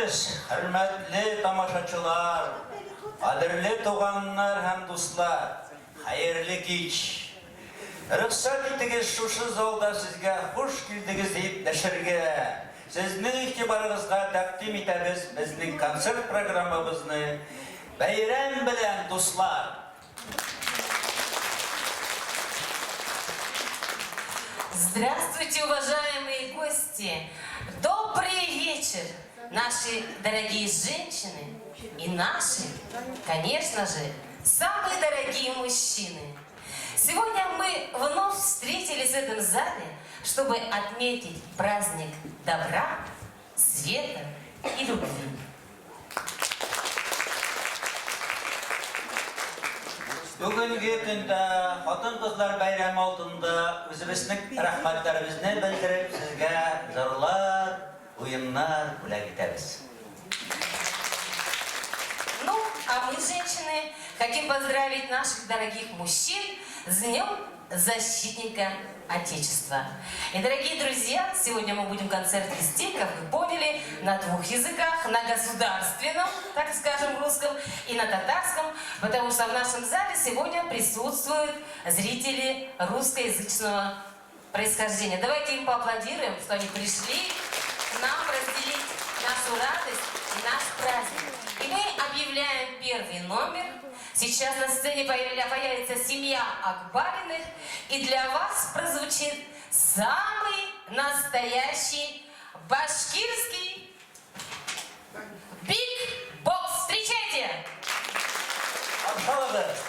Исәнмесез, хөрмәтле тамашачылар, кадерле туганнар һәм дуслар! Хәерле кич! Рөхсәт итегез шушы залда сезгә хуш килдегез дип дәшергә. Сезнең игътибарыгызга тәкъдим итәбез безнең концерт программабызны. Бәйрәм белән, дуслар! Здравствуйте, уважаемые гости! Добрый вечер, наши дорогие женщины и наши, конечно же, самые дорогие мужчины. Сегодня мы вновь встретились в этом зале, чтобы отметить праздник добра, света и любви. Бүгенге көндә хатын-кызлар бәйрәме алдында үзебезнең рәхмәтләребезне белдереп, сезгә җырлар, уеннар бүләк итәбез. Ну, а мы, женщины, хотим поздравить наших дорогих мужчин с Днем Защитника Отечества. И, дорогие друзья, сегодня мы будем концерт вести, как вы поняли, на двух языках, на государственном, так скажем, русском и на татарском, потому что в нашем зале сегодня присутствуют зрители русскоязычного происхождения. Давайте им поаплодируем, что они пришли к нам разделить нашу радость и наш праздник. И мы объявляем первый номер. Сейчас на сцене появится семья Акбариных, и для вас прозвучит самый настоящий башкирский биг-бокс. Встречайте! Каршы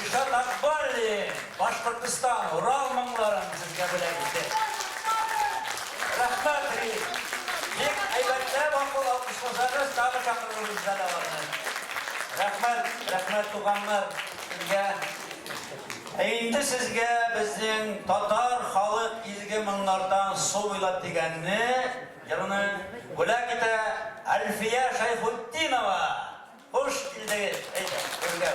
Илшат Акбаллин, Башкортстан, Урал моңнарын сезгә бүләк итте. Рәхмәт, Рим. Бик әйбәтләп акыл алкышласагыз, тагы чакырырбыз әле аларны. Рәхмәт, рәхмәт туганнар сезгә. Ә инде сезгә безнең татар халык изге моңнардан су буйлап дигәнне җырны бүләк итә Әлфия Шәйхутдинова. Хуш килдегез, әйдә, түргә.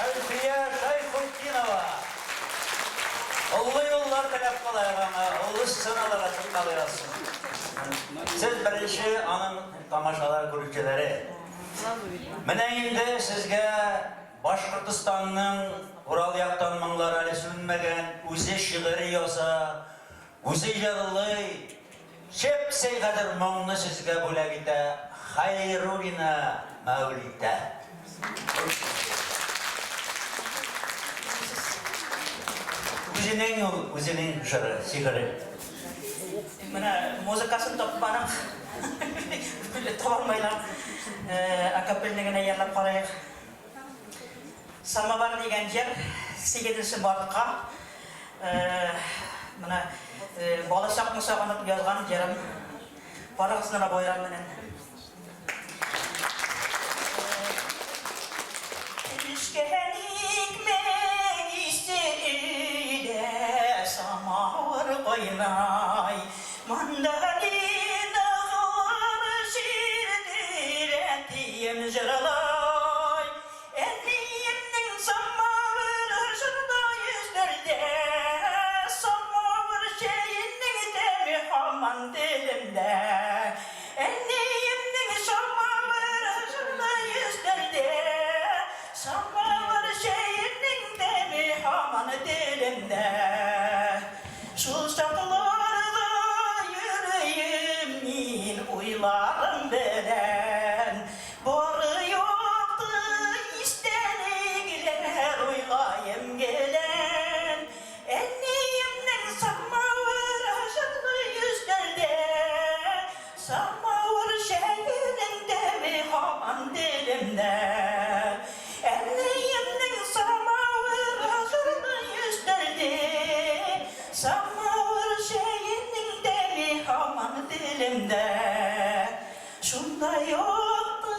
Әлфия Шәйхетдинова. Олы юллар теләп калайык аңа, олы сценаларга чыккалый язсын. Сез беренче аның тамашалар күрүчеләре. Менә инде сезгә Башкортостанның Урал яктан моңлар әле сүнмәгән, үзе шигырь яза, үзе җырлый. Чеп-чи хәзер моңны сезгә бүләк итә Хәйруллина Мәүлидә. Үзенең ул, үзенең җыры, шигыре. Менә музыкасын тапмадык. Таба алмайлар. Акапельне генә җырлап карыйк. Самовар дигән җыр 8 мартка менә балачакны сагынып язган җырым. Барыгызны да байрам белән. Пешкән икмәк исе өйдә, самавыр кайнай. Мандолиналар чиртер, әтием җырлай. Әниемнең самавыры җырлай өстәлдә. Самавыр чәенең тәме һаман телемдә. Әниемнең самавыры җырлай өстәлдә. Самавыр чәенең тәме һаман телемдә. Шул чакларда йөрим мин уйларым белән. Бары якты истәлекләр уйлаем гелән. Әниемнең самавыры җырлый өстәлдә. Самавыр чәенең тәме һаман телемдә. Әниемнең самавыры җырлый өстәлдә. Самавыр чәенең тәме һаман телемдә. Шунда якты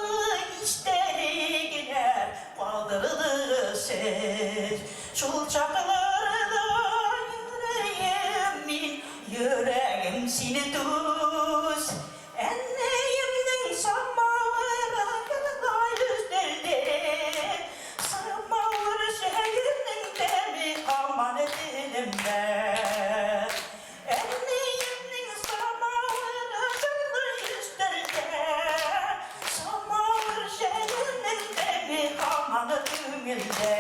истәлекләр калдырдыгыз сез. Шул чакларда йөрим мин, йөрәгем сине түз. Әниемнең самавыры җырлай өстәлдә. Самавыр чәенең тәме һаман телемдә. Әниемнең самавыры җырлый өстәлдә. Самавыр чәенең тәме һаман күңелдә.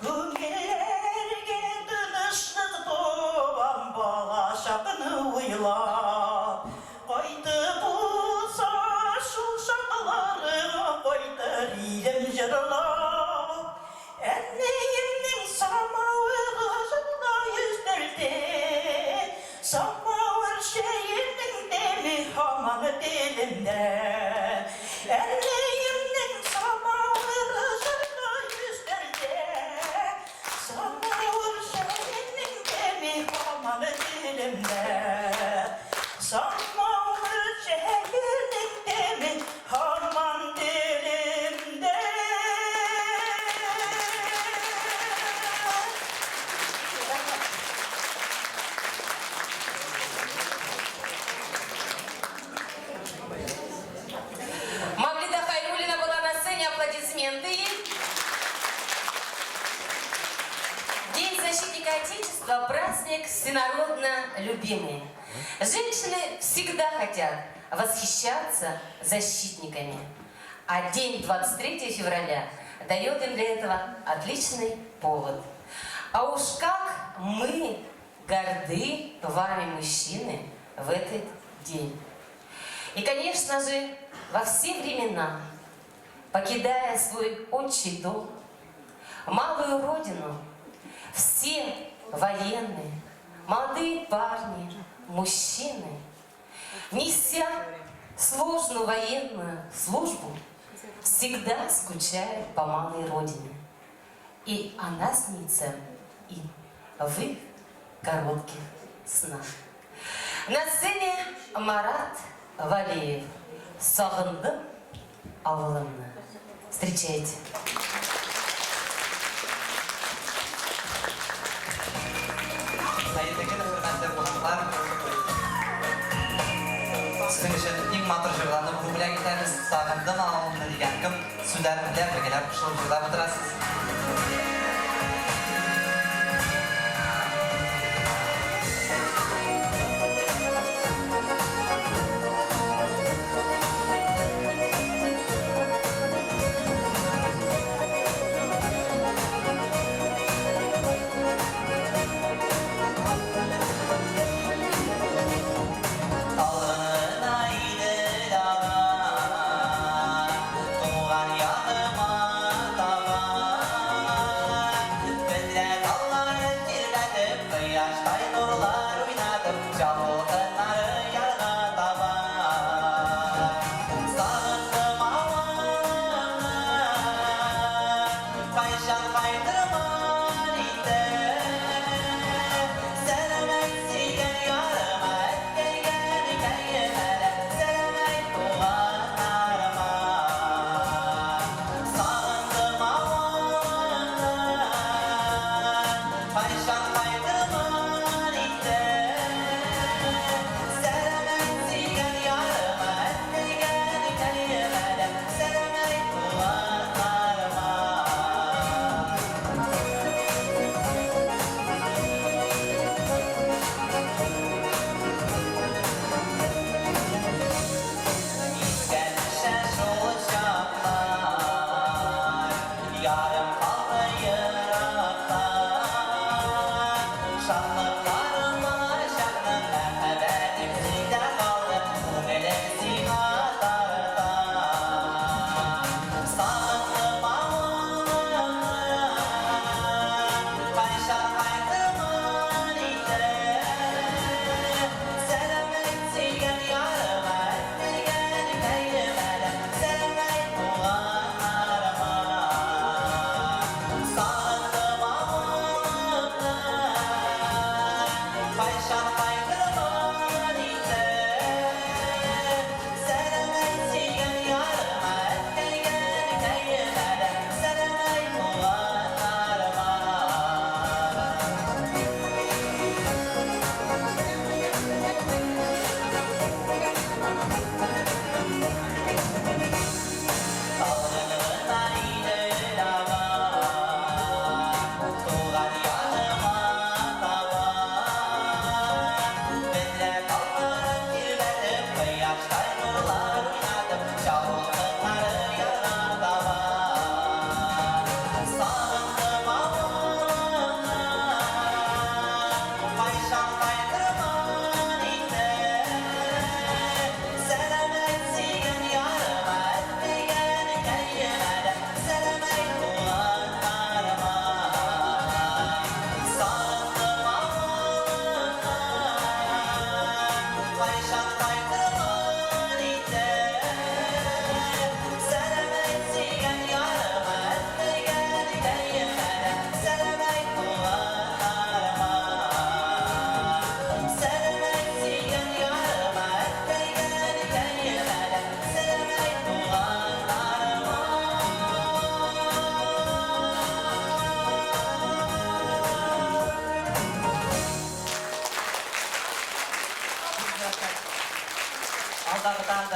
Күңелләргә тынычлык табам балачакны уйлап. Кайтып булса шул чакларга кайтыр идем җырлап. Әниемнең самавыры җырлай өстәлдә. Самавыр чәенең тәме һаман телемдә. Әниемнең самавыры җырлай өстәлдә. Самавыр чәенең тәме һаман телемдә. Самавыр чәенең тәме һаман телемдә. Мавлида Хайруллина была на сцене, аплодисменты ей. День защитника Отечества – праздник всенародно любимый. Женщины всегда хотят восхищаться защитниками. А день 23 февраля дает им для этого отличный повод. А уж как мы горды вами, мужчины, в этот день. И, конечно же, во все времена, покидая свой отчий дом, малую родину, все военные, молодые парни, мужчины, неся сложную военную службу, всегда скучают по малой родине. И она снится им в их коротких снах. На сцене Марат Валеев. «Сагындым авылымны». Встречайте. Хәерле көн, хөрмәтле кунаклар! Сезнең өчен иң матур җырларны бүген бүләк итәбез. «Сагындым авылымны» дигән кем сүзләрен белә, бергәләп кушылып җырлап утырасыз. Алына Идел ага, туган ягыма таба.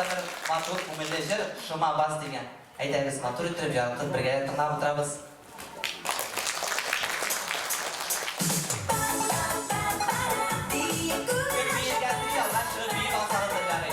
да бер матур, күңелле җыр, Шома бас дигән. Әйдәгез, матур иттереп, яратып, бергәләп тыңлап утырабыз. Кем биергә тели, алга чыгып биеп алсагыз да ярый.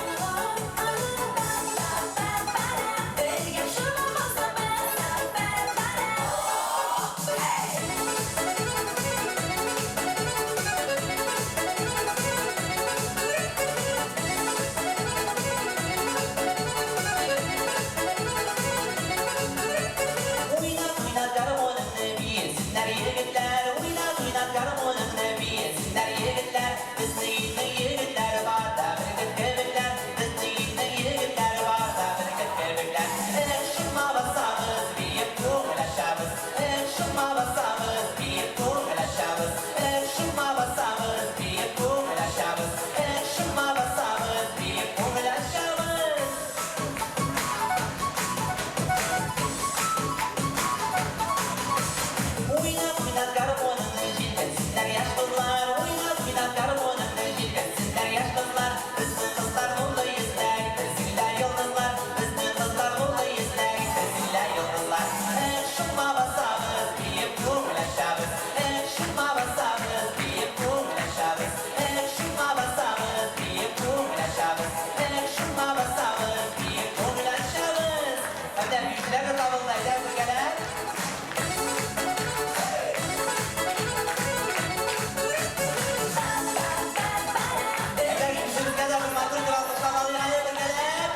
Уйнап, уйнап гармунымны биесеннәр егетләр, Уйнап, уйнап гармунымны биесеннәр егетләр. Безнең илнең егетләре бар да бөркет кебекләр, Безнең илнең егетләре бар да бөркет кебекләр. Эх, шома басабыз, биеп күңел ачабыз. Эх, шома басабыз, биеп күңел ачабыз. Эх, шома басабыз, биеп күңел ачабыз. Эх, шома басабыз, биеп күңел ачабыз. Уйнап, уйнап гармунымны җилбәтсеннәр яшь кызлар. Уйнап, уйнап гармунымны җилбәтсеннәр яшь кызлар. Безнең кызлар нурлы йөзләр, әйтерсең лә йолдызлар. Безнең кызлар нурлы йөзләр, әйтерсең лә йолдызлар. Эх, шома басабыз, биеп күңел ачабыз. Эх, шома басабыз, биеп күңел ачабыз. Эх, шома басабыз, биеп күңел ачабыз. Эх, шома басабыз, биеп күңел ачабыз. Әйдә, биючеләр дә табылды, әйдә, бергәләп. Әйдә, биючебезгә дә бер матур итеп алкышлап алыйк әле бергәләп.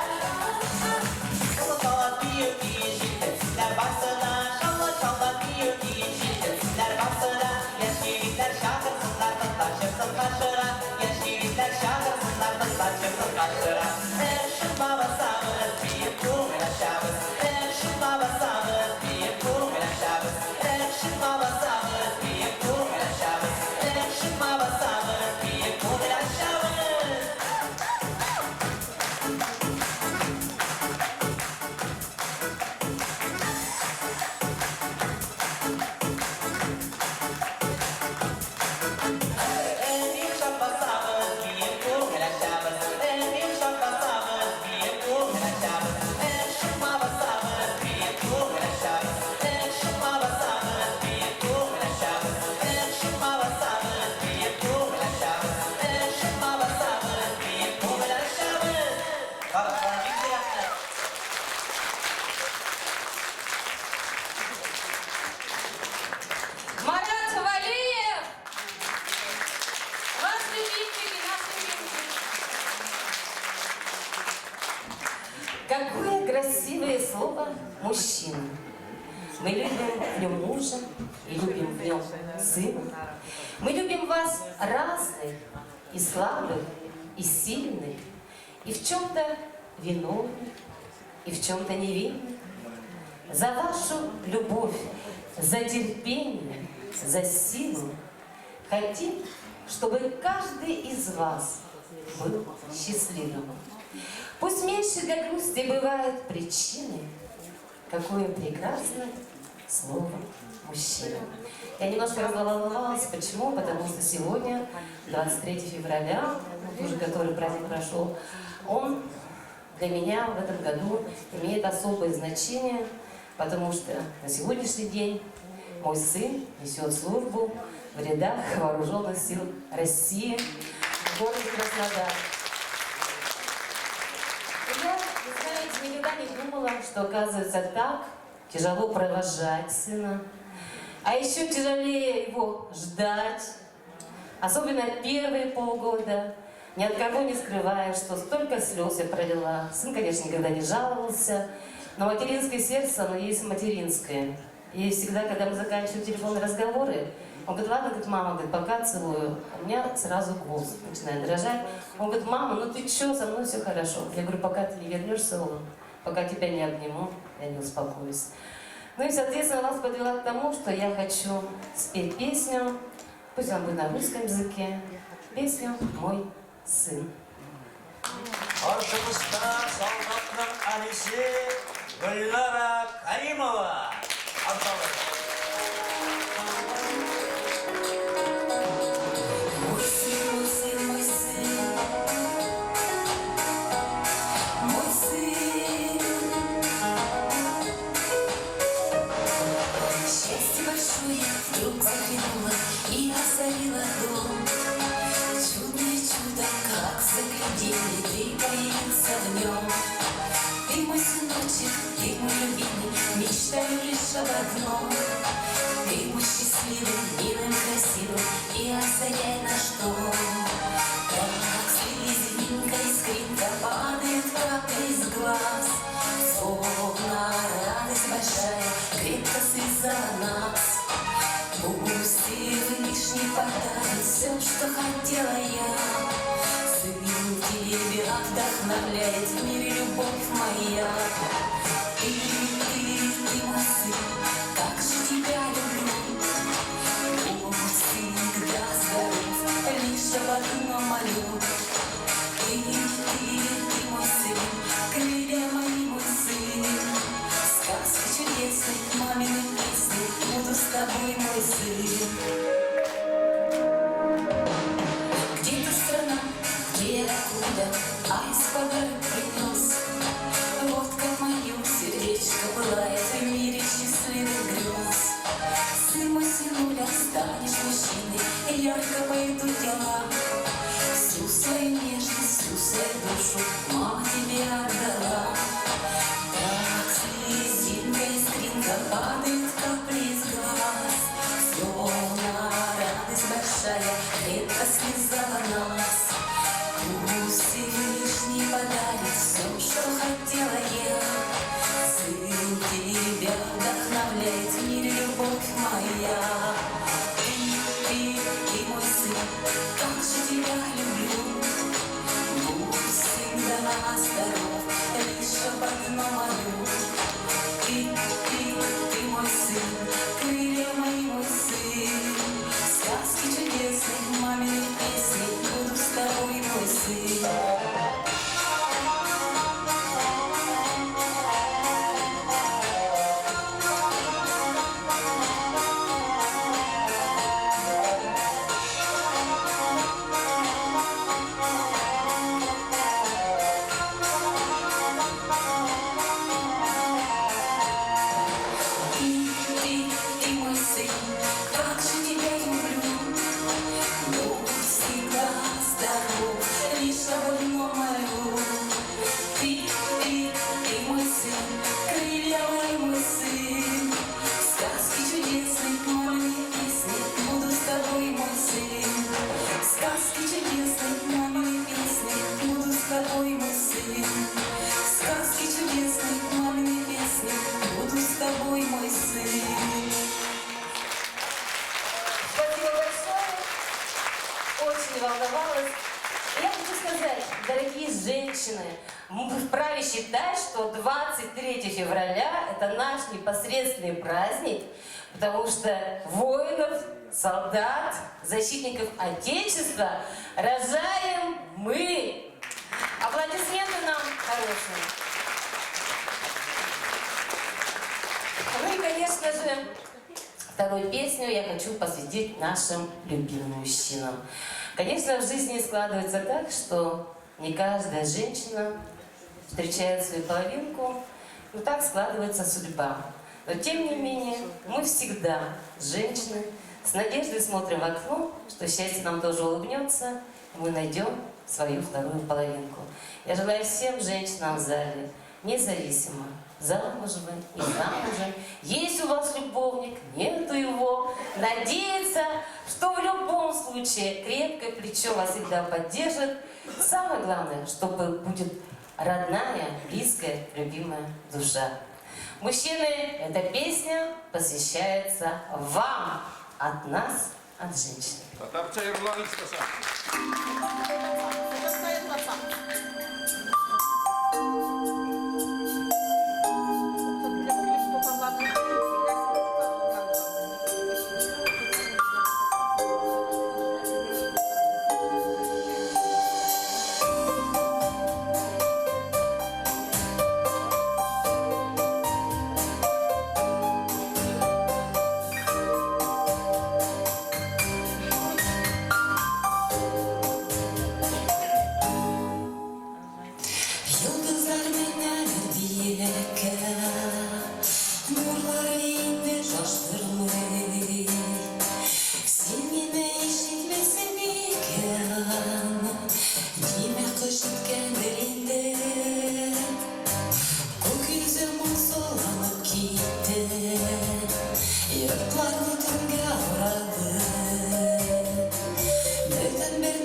Шалла-шалла бию биеп җилпенсеннәр барсы да. Шалла-шалла бию биеп җилпенсеннәр барсы да. Яшь егетләр чакырсыннар, кызлар чыксын каршыга. Яшь егетләр чакырсыннар, кызлар чыксын каршыга. Эх, шома басабыз, биеп күңел ачабыз. Эх, шома басабыз, биеп күңел ачабыз. Эх, шома басабыз, биеп күңел ачабыз. Эх, шома басабыз, биеп күңел ачабыз. Эх, йомшак басабыз, биеп күңел ачабыз. Эх, йомшак басабыз, биеп күңел ачабыз. Эх, шома басабыз, биеп күңел ачабыз. Эх, шома басабыз, биеп күңел ачабыз. Эх, шома басабыз, биеп күңел ачабыз. Эх, шома басабыз, биеп күңел ачабыз. Барыгызга бик зур рәхмәт. Марат Валеев! Ваш любимчик и наш любимчик. Какое красивое слово «мужчина». Мы любим в нем мужа и любим в нем сына. Мы любим вас разных, и слабых, и сильных, и в чем-то виновных, и в чем-то невинных. За вашу любовь, за терпение, за силу. Хотим, чтобы каждый из вас был счастливым. Пусть меньше для грусти бывают причины. Какое прекрасное слово «мужчина». Я немножко разволновалась. Почему? Потому что сегодня, 23 февраля, вот уже который праздник прошел, он для меня в этом году имеет особое значение, потому что на сегодняшний день мой сын несет службу в рядах Вооруженных сил России в городе Краснодар. И я, вы знаете, никогда не думала, что, оказывается, так тяжело провожать сына, а еще тяжелее его ждать, особенно первые полгода. Ни от кого не скрывая, что столько слез я пролила. Сын, конечно, никогда не жаловался, но материнское сердце, оно есть материнское. И всегда, когда мы заканчиваем телефонные разговоры, он говорит: «Ладно, — говорит, — мама, — говорит, — пока, целую». У меня сразу голос начинает дрожать. Он говорит: «Мама, ну ты чё, со мной все хорошо». Я говорю: «Пока ты не вернешься, Улан, пока тебя не обниму, я не успокоюсь». Ну и, соответственно, вас подвела к тому, что я хочу спеть песню, пусть она будет на русском языке, песню «Мой сын». Каршыбызда солдатның әнисе Гөлнара Каримова. Каршы. Мой сын, мой сын, мой сын. Мой большое вдруг заглянуло и озарило дом. Чудное чудо, как загляденье, ты появился в нем. Ты мой сыночек, ты мой любимый, мечтаю лишь об одном. Ты мой счастливым, милым, красивым и озаряй наш дом. Так слезинка, искринка падает капля из глаз, словно радость большая крепко связала нас. Пусть Всевышний подарит все, что хотела я. Сын тебя вдохновляет в мире любовь моя. Ты, ты, ты мой сын, как же тебя люблю. Будь всегда здоров, лишь об одном молю. Ты, ты, ты мой сын, крылья мои, мой сын. Сказки чудесные, мамины песни, буду с тобой, мой сын. Где-то страна, где откуда аист подарок принес. Вот как мое сердечко пылает в мире счастливых грез. Сын мой, сынуля, станешь мужчиной, ярко пойдут дела. Всю свою нежность, всю свою душу мама тебе отдала. Так слезинка, искринка падает капли из глаз, словно радость большая крепко связала нас. Пусть Всевышний подарит все, что хотела я. Сын тебя вдохновляет в мире любовь моя. Ты, ты, ты мой сын, как же тебя люблю. Будь всегда здоров, лишь об одном молю. Ты, ты, ты мой сын, крылья мои, мой сын. Сказки чудесные, мамины песни, буду с тобой, мой сын. Ты, ты, ты мой сын, как же тебя люблю. Будь всегда здоров, лишь об одном молю. Ты, ты, ты мой сын, крылья мои, мой сын. Сказки чудесные, мамины песни, буду с тобой, мой сын. Сказки чудесные, мамины песни, буду с тобой, мой сын. Сказки чудесные, мамины песни, буду с тобой, мой сын. Спасибо большое. Очень волновалась. Я хочу сказать, дорогие женщины, мы вправе считать, что 23 февраля – это наш непосредственный праздник, потому что воинов, солдат, защитников Отечества рожаем мы. Аплодисменты нам хорошие. Ну и, конечно же, вторую песню я хочу посвятить нашим любимым мужчинам. Конечно, в жизни складывается так, что не каждая женщина встречает свою половинку, но так складывается судьба. Но тем не менее, мы всегда, женщины, с надеждой смотрим в окно, что счастье нам тоже улыбнется, и мы найдем свою вторую половинку. Я желаю всем женщинам в зале, независимо, замужем вы, не замужем, есть у вас любовник, нету его, надеяться, что в любом случае крепкое плечо вас всегда поддержит. Самое главное, чтобы будет родная, близкая, любимая душа. Мужчины, эта песня посвящается вам, от нас, от женщин. Татарча җырлагыз исмасам. Татарча җырласам.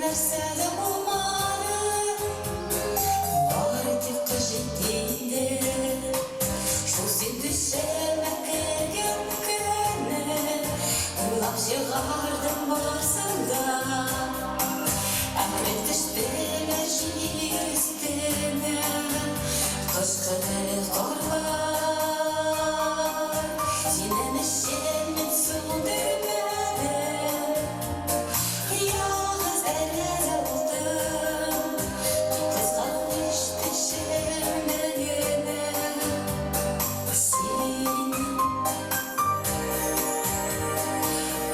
Бернәрсә дә булмады, бары тик кыш җитте инде. Шул син төшемә кергән көнне уйлап чыгардым барсын да. Әкрен төштеләр җир өстенә кышкы карлар. Синең өчен мин сүндермәдем ялгыз тәрәзә утын, тик кызганыч төшемдә генә син.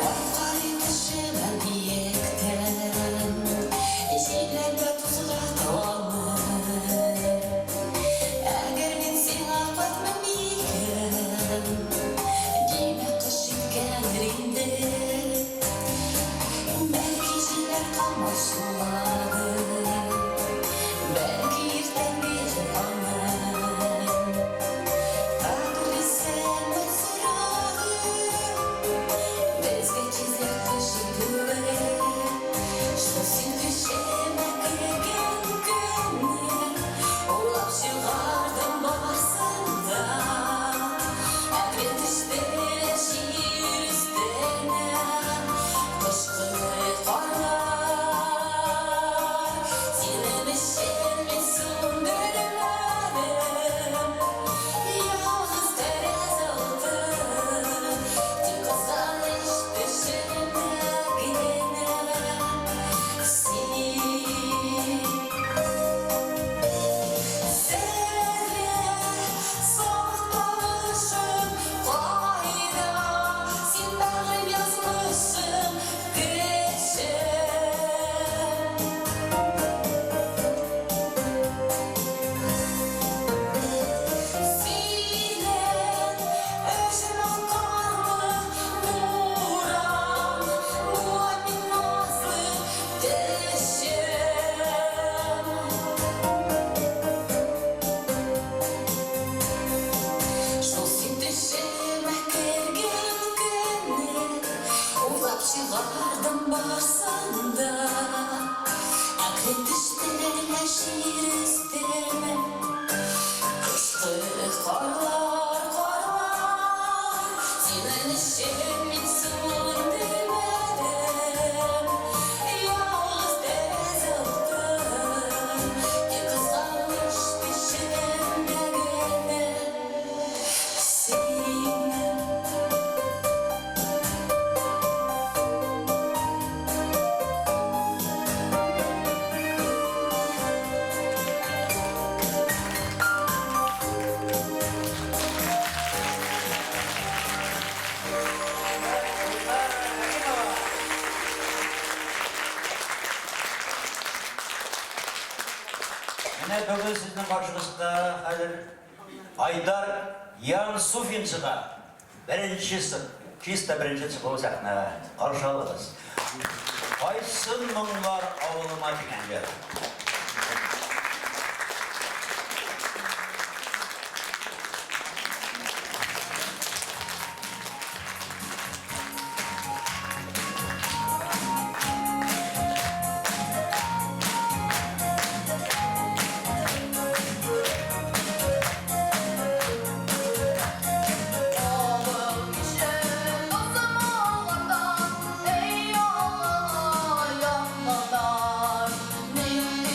Ай карый төшемә биектән, җилләрдә тузгыта аны. Әгәр мин сиңа кайтмыйм икән, димәк, кыш җиткәндер инде. Бәлки, җилләр комачаулады, бәлки, иртәнге җыр аның. Кадерлесен сорады, безгә тизрәк кыш җитүе. Шул син төшемә кергән көнне уйлап чыгардым барсын да. Әкрен төштеләр җир өстенә кышкы карлар. Синең өчен мин сүндермәдем ялгыз тәрәзә утын, тик кызганыч төшемдә генә син. Серле сабакташым кайда, син бәгырем, язмышым, көчем. Синең өчен карлы буран, буа мин назлы төшем. Шул син төшемә кергән көнне уйлап чыгардым барсын да. Әкрен төштеләр җир өстенә кышкы карлар, карлар. Синең өчен мин сүндермәдем ялгыз тәрәзә утын, тик кызганыч төшемдә генә син. Гөлнара Кәримова. Менә бүген сезнең каршыгызда хәзер Айдар Янсуфин чыга. Беренче чисто беренче чыгуы сәхнәгә. Каршы алыгыз. Кайтсын моңнар авылыма дигән җыр. Авыл кичен дустым алардан, эй, алла, яңгырлар. Нинди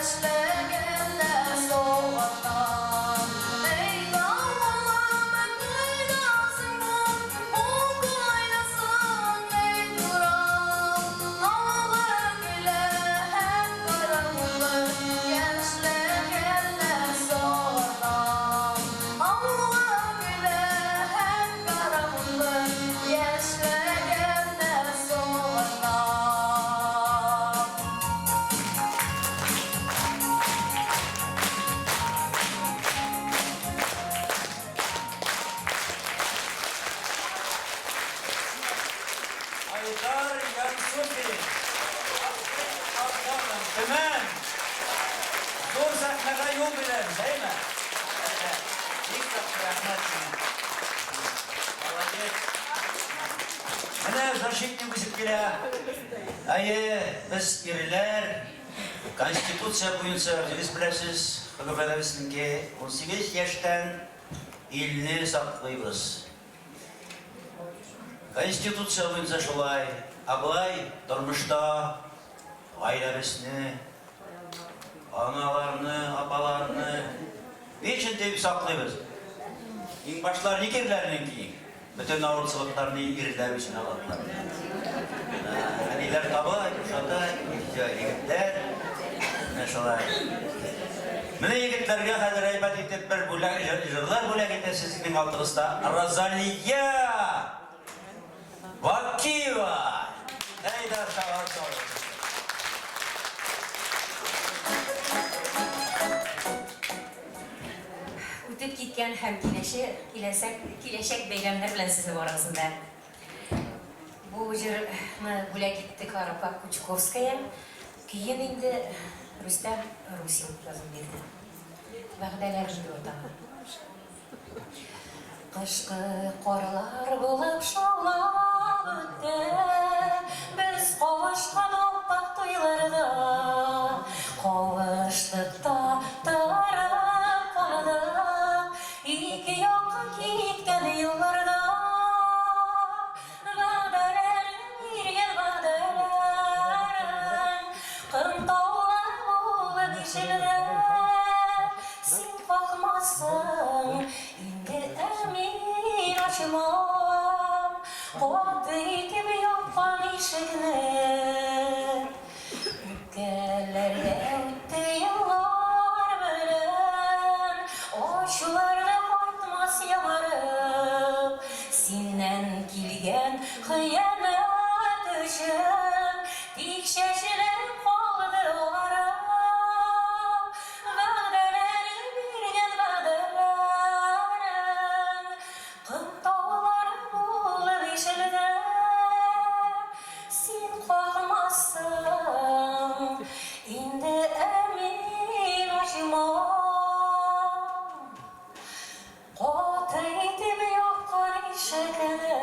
Яшьлегемне сагынам. Эй, давылым, кайдасың бу? Кайдасың, эй, турам? Авылы килә һәм караңгы, яшьлегемне сагынам. Авылы килә һәм караңгы, яшьлегемне сагынам. Айдар Янсуфин, Арканың Төмән. Зур сәхнәгә юл белән, әйме? Бик яхшы, рәхмәт сиңа. Молодец. Менә защитник үсеп килә. Әйе, без ирләр Конституция буенча үзегез беләсез, хөкүмәтебезнеке 18 яшьтән илне саклыйбыз. Конституция буенча шулай, ә болай тормышта гаиләбезне, аналарны, апаларны ни өчен дип саклыйбыз? Иң башлар ник ирләрнең? Бөтен авырчылыкларны ирләр өчен аладылар. Әниләр таба, ошата, егетләр. Менә шулай. Менә егетләргә хәзер әйбәт итеп бер бүләк, җырлар бүләк итә сезнең алдыгызда Розалия Бакиева. Әйдә, савар савар. Үтеп киткән һәм киләче, киләсәк, киләчәк бәйрәмнәр белән сезне барыгызны да. Бу җырны бүләк итте Клара апа Кучковская. Көен инде Рөстәм Русин язып бирде. Вәгъдәләр дип атала. Кышкы карлар булып шаулап үтте, Без кавышкан аппак туйларда. Кавыштык та тарап калдык, Ике якка киткән юлларда. Вәгъдәләрең, биргән вәгъдәләрең, Кым таулар булып ишелде. Син какмассың, инде ә мин ачмам, Каты итеп япкан ишекне. Үпкәләргә үтте еллар белән, Ачулар да кайтмас яңарып. Синнән килгән хыянәт өчен, Тик чәчләрем калды агарып. Вәгъдәләрең, биргән вәгъдәләрең, Кым таулары булып ишелде. Син какмассың, инде ә мин ачмам. Каты итеп япкан ишекне.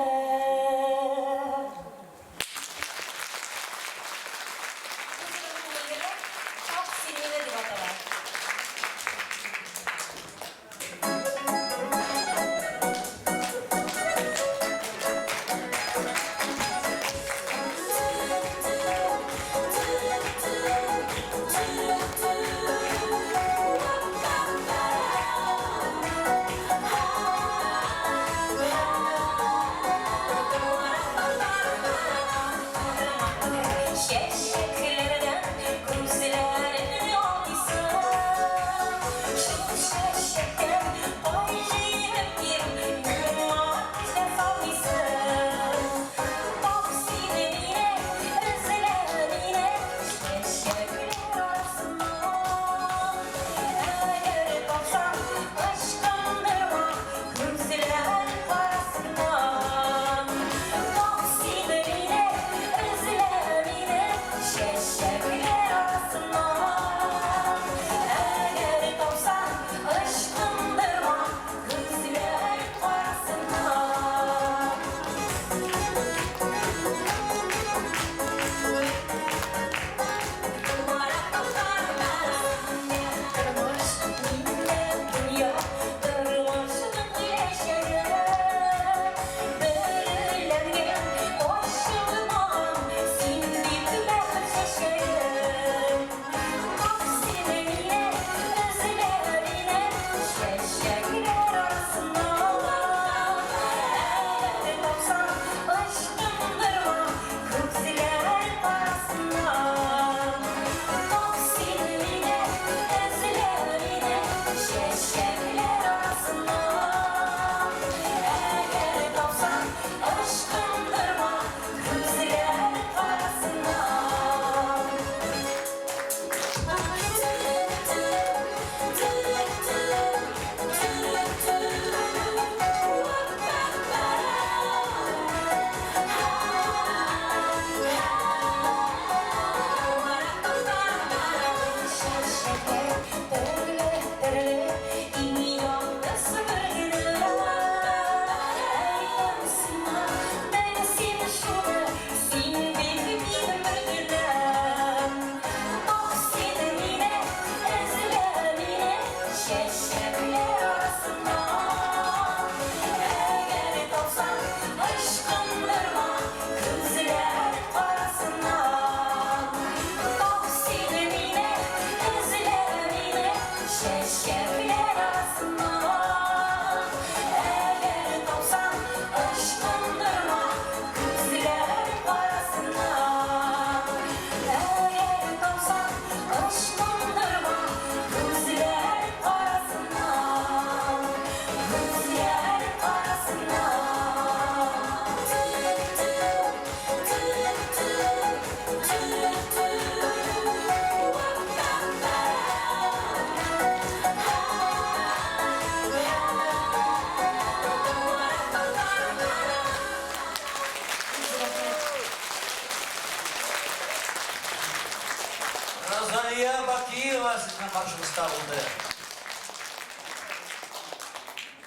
безнең каршыбызда булды.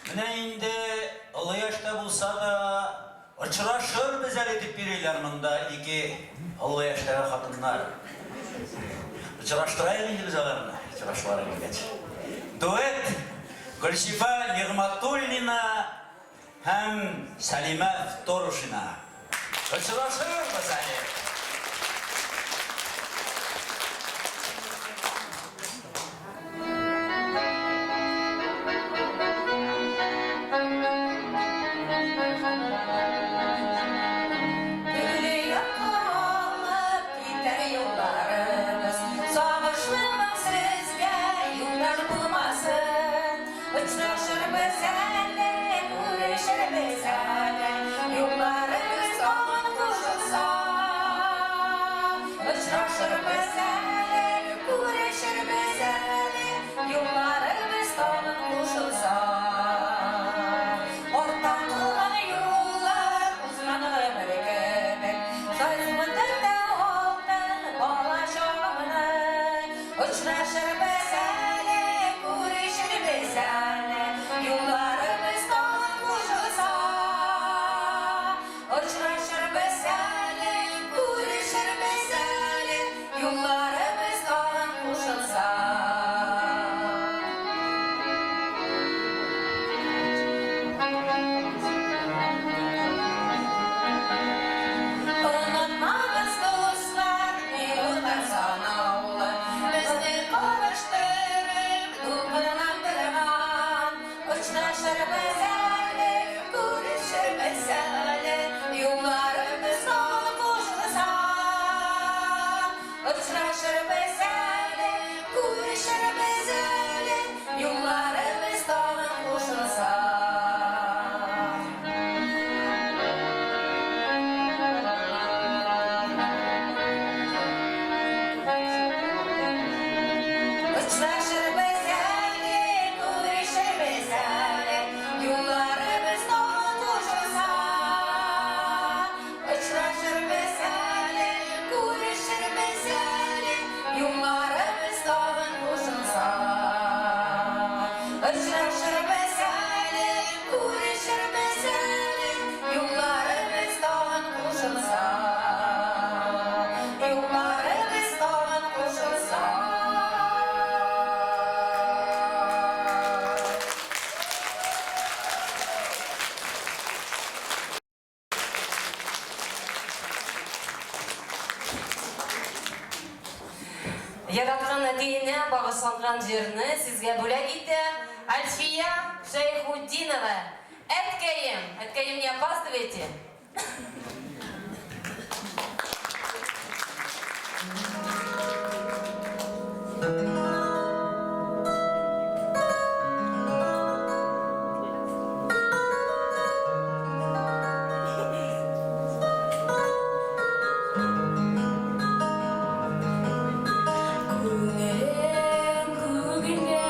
Менә инде олы яшьтә булса да, очрашырбыз әле дип йөриләр монда ике олы яшьтәге хатыннар. Очраштырайык инде без аларны, очрашулары килгәч. Дуэт Гөлшифа Нигъмәтуллина һәм Сәлимә Вторушина. Очрашырбыз әле! Төрле якка алып китәр юлларыбыз, Сагышлы моң сезгә юлдаш булмасын. Очрашырбыз әле, күрешербез әле, Юлларыбыз тагын кушылса. Очрашырбыз әле, күрешербез әле, Юлларыбыз тагын кушылса. Артта калган юллар узган гомер кебек, Язмыдында алтын бала чагымны. Очрашырбыз әле, күрешербез әле, Юлларыбыз тагын кушылса. Очрашырбыз әле, күрешербез әле, Юлларыбыз тагын кушылса. Онытмагыз, дуслар, минутлар санаулы, Безне кавыштырып, дулкынландырган. Очрашырбыз әле, күрешербез әле, Юлларыбыз тагын кушылса. Очрашырбыз әле, күрешербез әле, Юлларыбыз тагын кушылса. Очрашырбыз әле, күрешербез әле, Юлларыбыз тагын кушылса. Очрашырбыз әле, күрешербез әле, Юлларыбыз тагын кушылса. Очрашырбыз әле, күрешербез әле, Юлларыбыз тагын кушылса. Юлларыбыз тагын кушылса. Яраткан әтиенә багышланган җырны сезгә бүләк итә Альфия Шәйхутдинова. Әткәем, әткәем, не опаздывайте. Күңелем күгендә,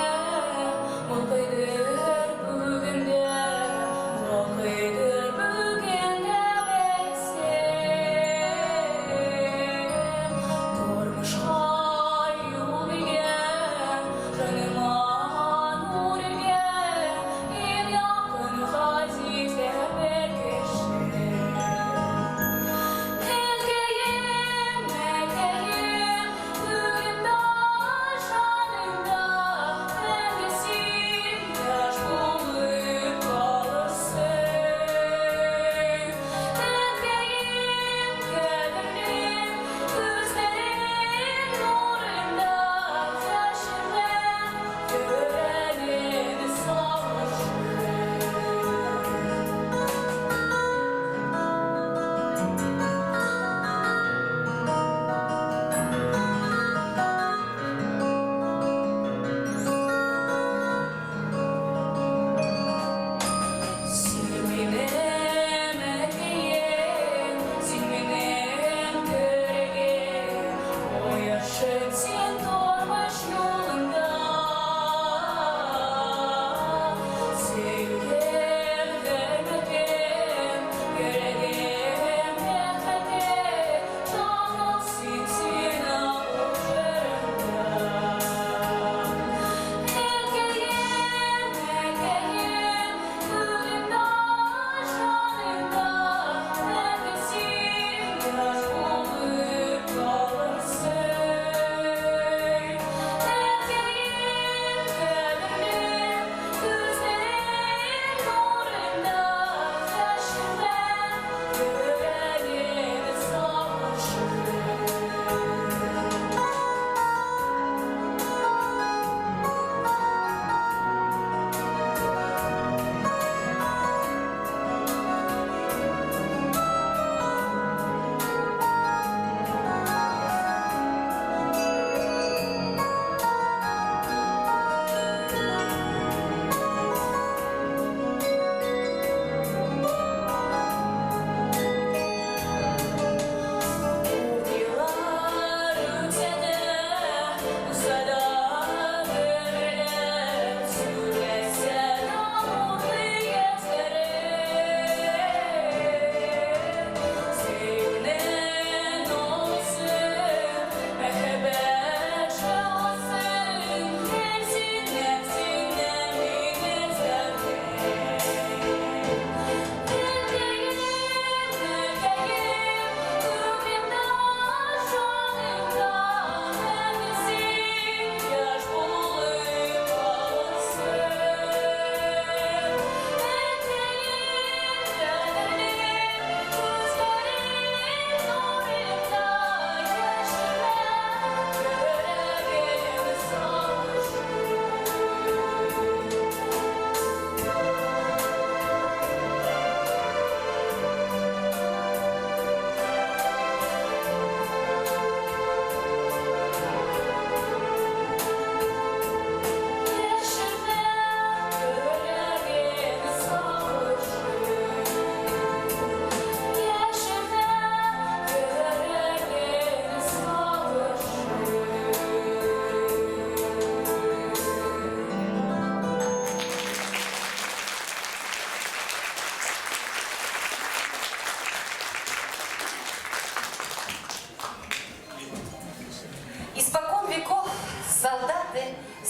балкыйдыр бүгендә, балкыйдыр бүген дә.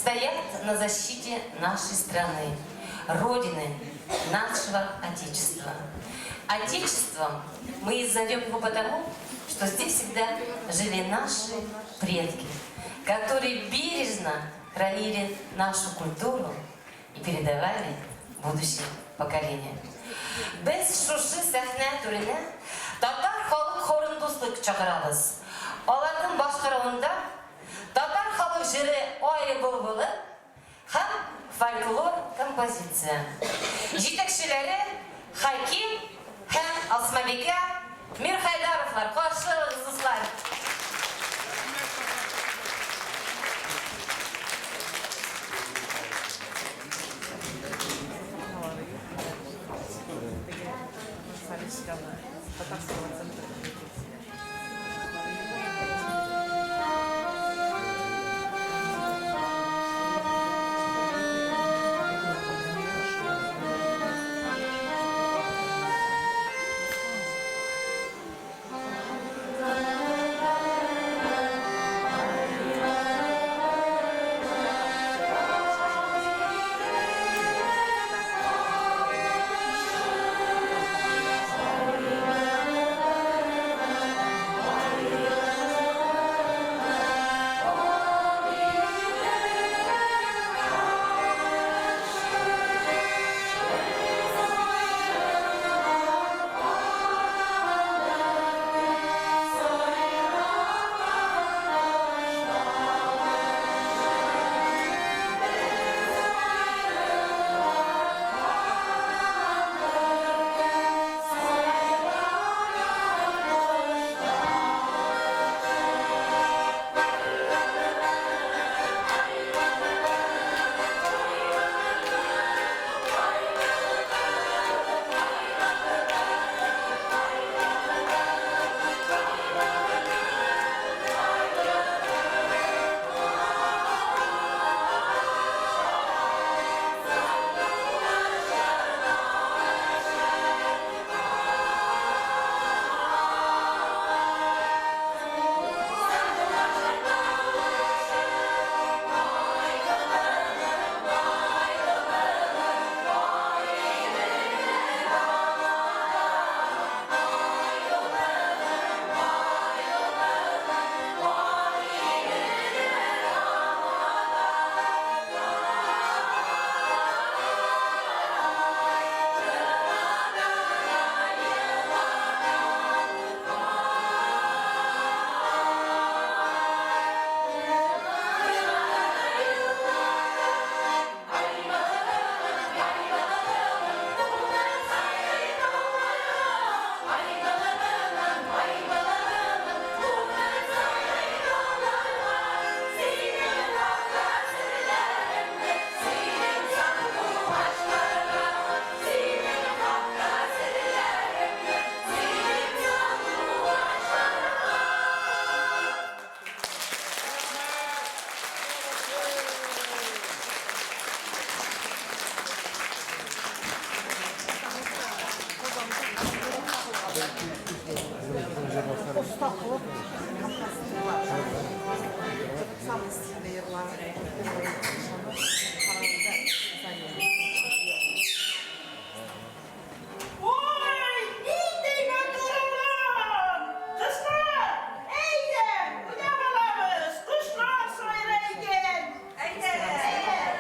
стоят на защите нашей страны, Родины, нашего Отечества. Отечеством мы зовем его потому, что здесь всегда жили наши предки, которые бережно хранили нашу культуру и передавали будущим поколениям. Без шушы сәхнә түренә татар халык хорын Дуслык чакырабыз. Аларның башкаруында татар халык җыры Ай былбылы һәм фольклор композиция. Җитәкчеләре Хаким һәм Асмабикә Мирхәйдаровлар. Каршылыгыз, дуслар! Ой, нинди матур урын! Кызлар, әйдә, уйнап алабыз. Кошлар сайрый икән. Әйдә, әйдә.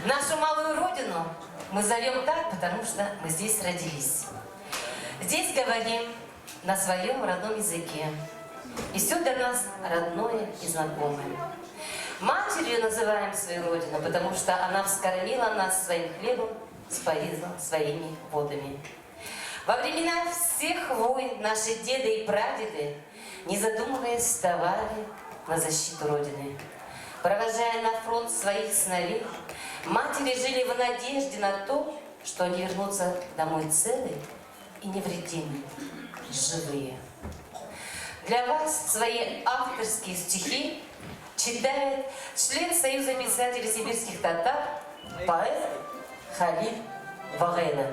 Нашу малую родину мы зовем так, потому что мы здесь родились. Здесь говорим на своем родном языке. И все для нас родное и знакомое. Матерью называем свою родину, потому что она вскормила нас своим хлебом, споила своими водами. Во времена всех войн наши деды и прадеды, не задумываясь, вставали на защиту Родины. Провожая на фронт своих сыновей, матери жили в надежде на то, что они вернутся домой целы и невредимы, живые. Для вас свои авторские стихи читает член Союза писателей сибирских татар, поэт Халиль Вагайла.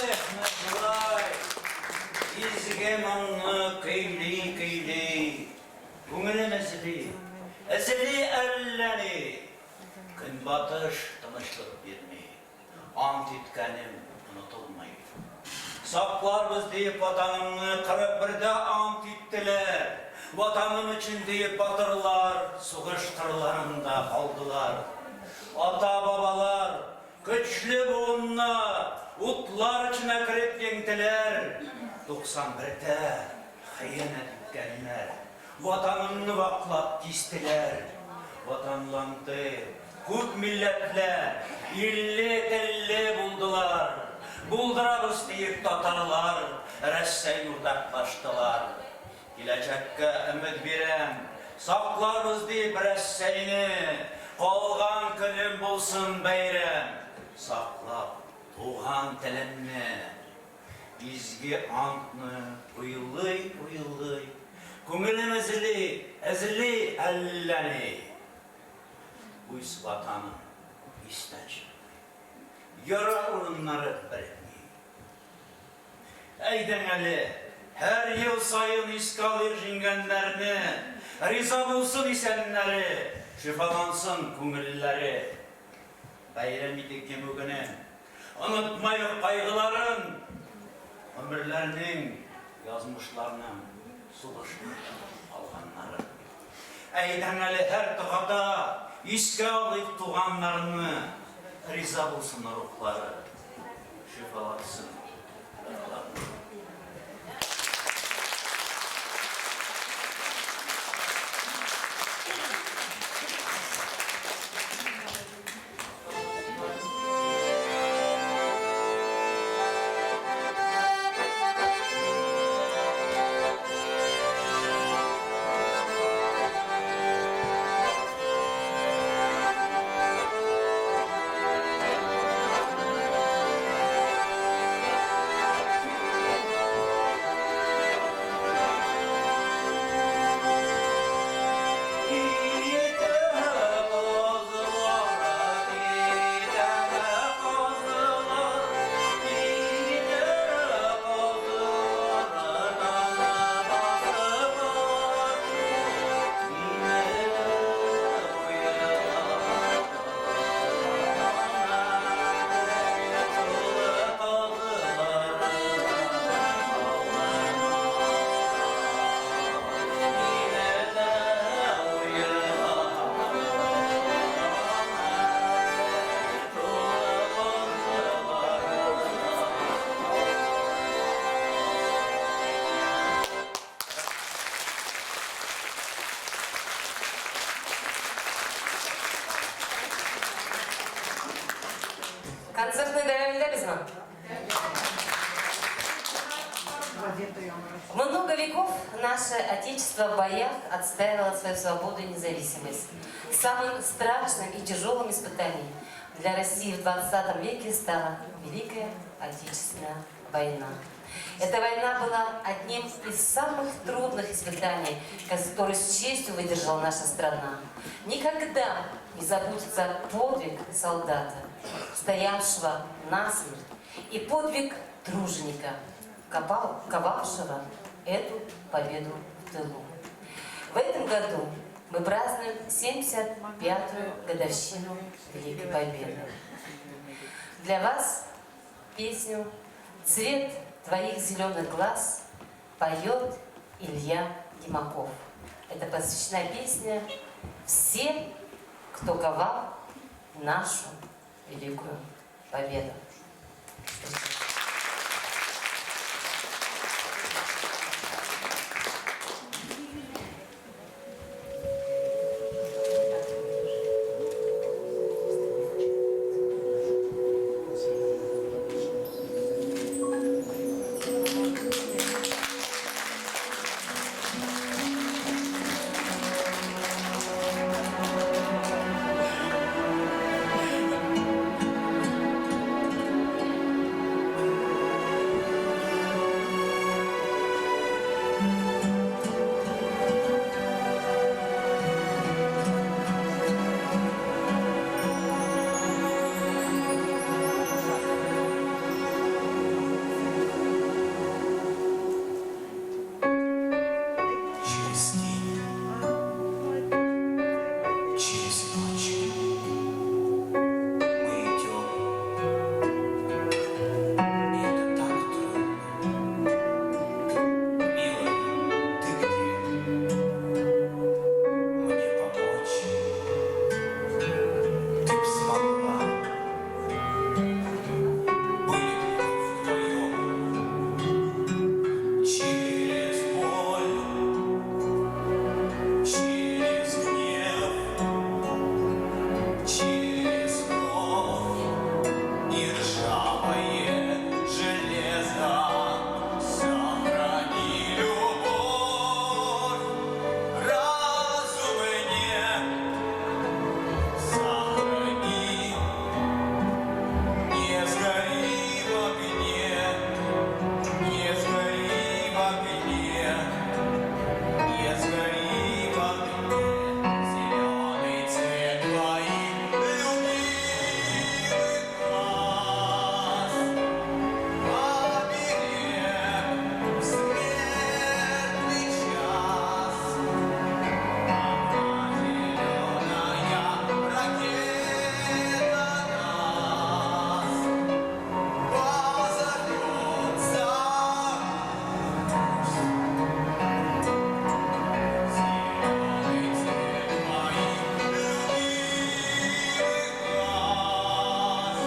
Эх, Мөхлай, изге моңны көйли-көйли, күңелем эзли, эзли әллә ни. Көнбатыш тынычлык бирми, ант иткәнем онытылмый. Сакларбыз диеп ватанымны 41-дә ант иттеләр. Ватаным өчен диеп батырлар сугыш кырларында калдылар. Ата-бабалар, көчле буыннар утлар эченә кереп җиңделәр. 91-дә хыянәт иткәннәр, Ватанымны ваклап кистеләр. Ватанланды күп милләтләр, илле телле булдылар. Булдырабыз диеп татарлар Рәсәй уртаклаштылар. Киләчәккә өмет бирәм, сакларбыз дип Рәсәйне, калган көнем булсын бәйрәм, саклап туган телемне. Изге антны уйлый-уйлый, күңелем эзли, эзли әллә ни. Үз Ватаным истән чыкмый, яра урыннары берекми. Әйдәң әле, һәр ел саен искә алыйк җиңгәннәрне, риза булсын исәннәре, шифалансын күңелләре. Бәйрәм итик Җиңү көнен, онытмаек кайгыларын, гомерләрнең, язмышларның сугышта калганнарын. Әйдәң әле һәр догада искә алыйк туганнарны, риза булсын рухлары. Шифалатсын яраларны. Концертны дәвам итәбезме? Много веков наше Отечество в боях отстаивало свою свободу и независимость. Самым страшным и тяжелым испытанием для России в 20 веке стала Великая Отечественная война. Эта война была одним из самых трудных испытаний, который с честью выдержала наша страна. Никогда не забудется подвиг солдата, стоявшего насмерть, и подвиг труженика, ковавшего эту победу в тылу. В этом году мы празднуем 75-ю годовщину Великой Победы. Для вас песню «Цвет твоих зеленых глаз» поет Илья Демаков. Это посвящена песня всем, кто ковал нашу великую победу. Через день, через ночь мы идем, и это так трудно. Милая, ты где? Мне помочь? Ты б смогла. Были б мы вдвоем через боль, через гнев, через кровь и ржавое железо. Сохрани любовь, разум мне, сохрани, не сгори в огне, не сгори в огне. Не сгори в огне зеленый цвет твоих любимых глаз. Оберег в смертный час. Одна зеленая ракета нас позовет за зеленый цвет моих любимых глаз,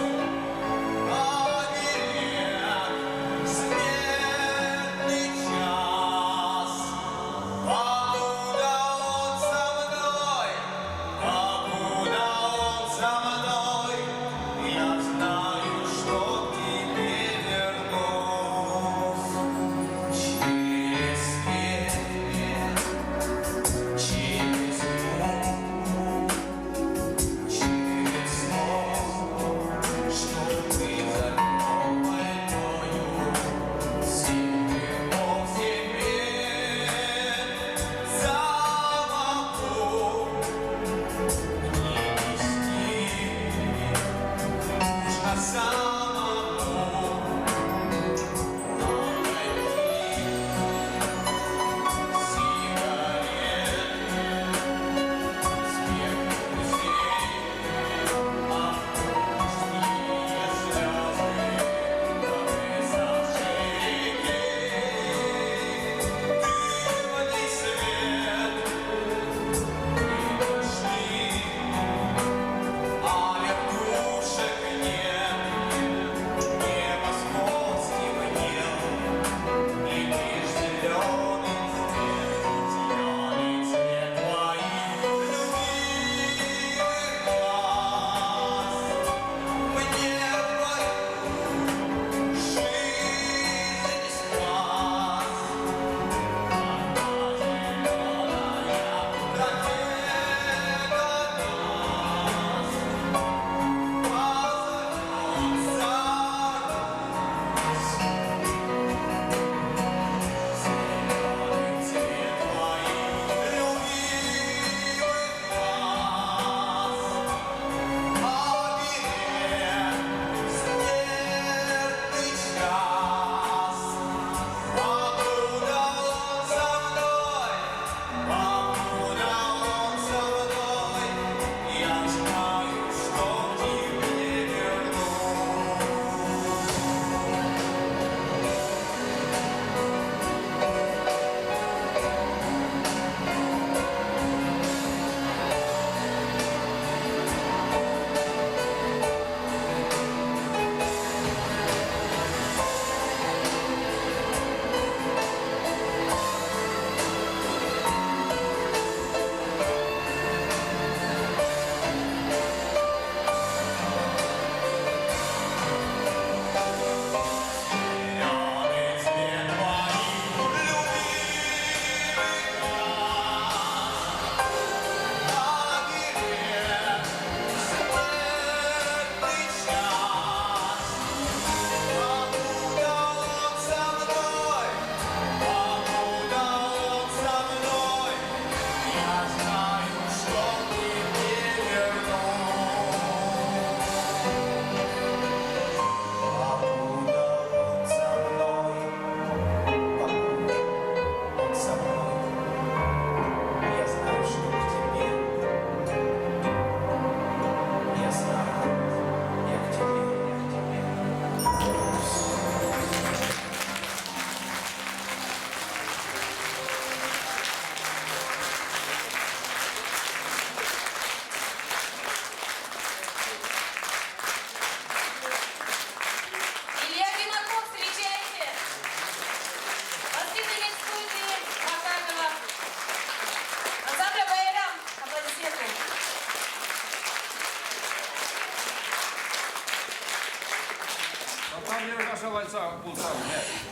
оберег в смертный час. Покуда он со мной, покуда он со мной, я знаю, что к тебе вернусь. Через свет, через тьму, через сон, что ты зовём войною, сильным в себе замоку не нести нужно самому найти сигарет. Смех друзей, августные слезы, высохшей реки. Дымный свет мы нашли, а вертушек нет.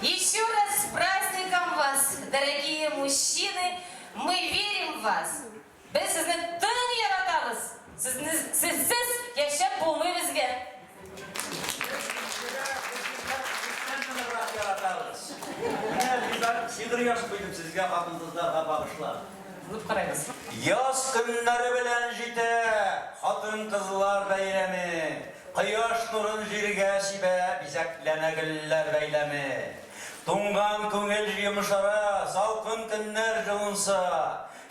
Еще раз с праздником вас, дорогие мужчины! Мы верим в вас! Без сезне тын яратабыз! Сезне, сезсез яшәп булмый безгә! Менә шигырь язып куйдым сезгә хатын-кызларга багышлап. Булып карайбыз. Яз көннәре белән җитә хатын-кызлар бәйрәме. Кояш нурын җиргә сибә, бизәкләнә гөлләр бәйләме. Туңган күңел йомшара, салкын көннәр җылынса,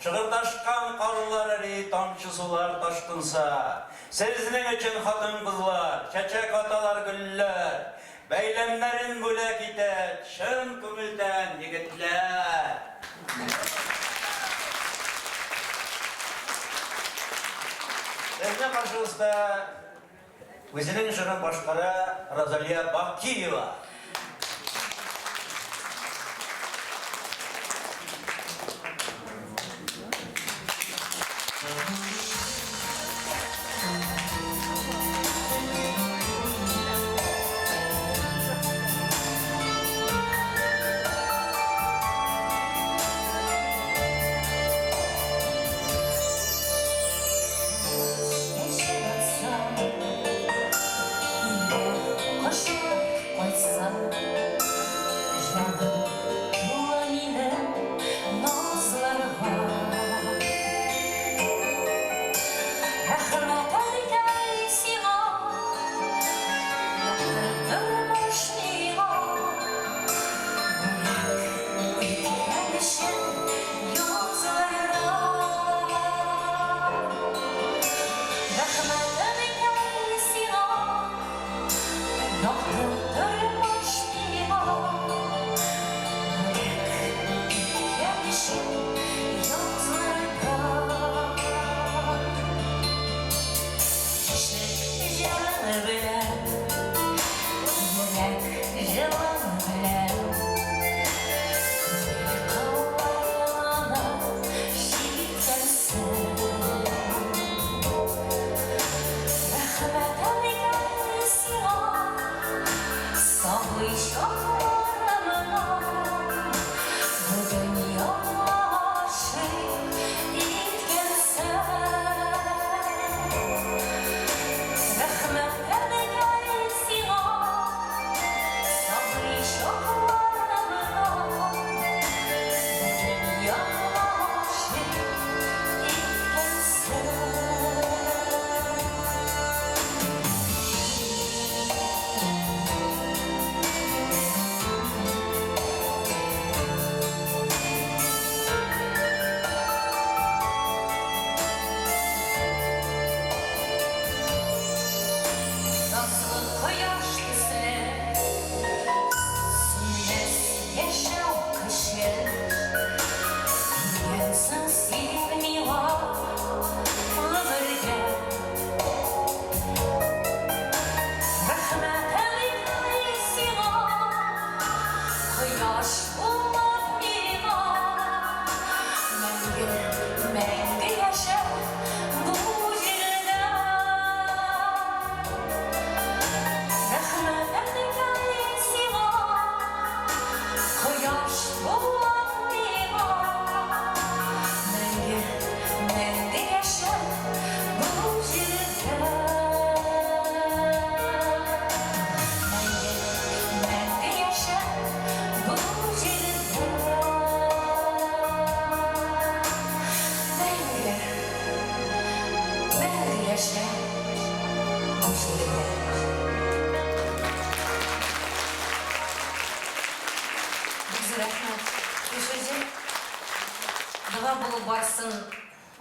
Шыгырдашкан карлар эри, тамчы сулар ташкынса. Сезнең өчен хатын-кызлар, чәчәк аталар гөлләр, Бәйләмнәрен бүләк итә чын күңелдән егетләр. Сезнең каршыгызда үзенең җырын башкара Розалия Бакиева.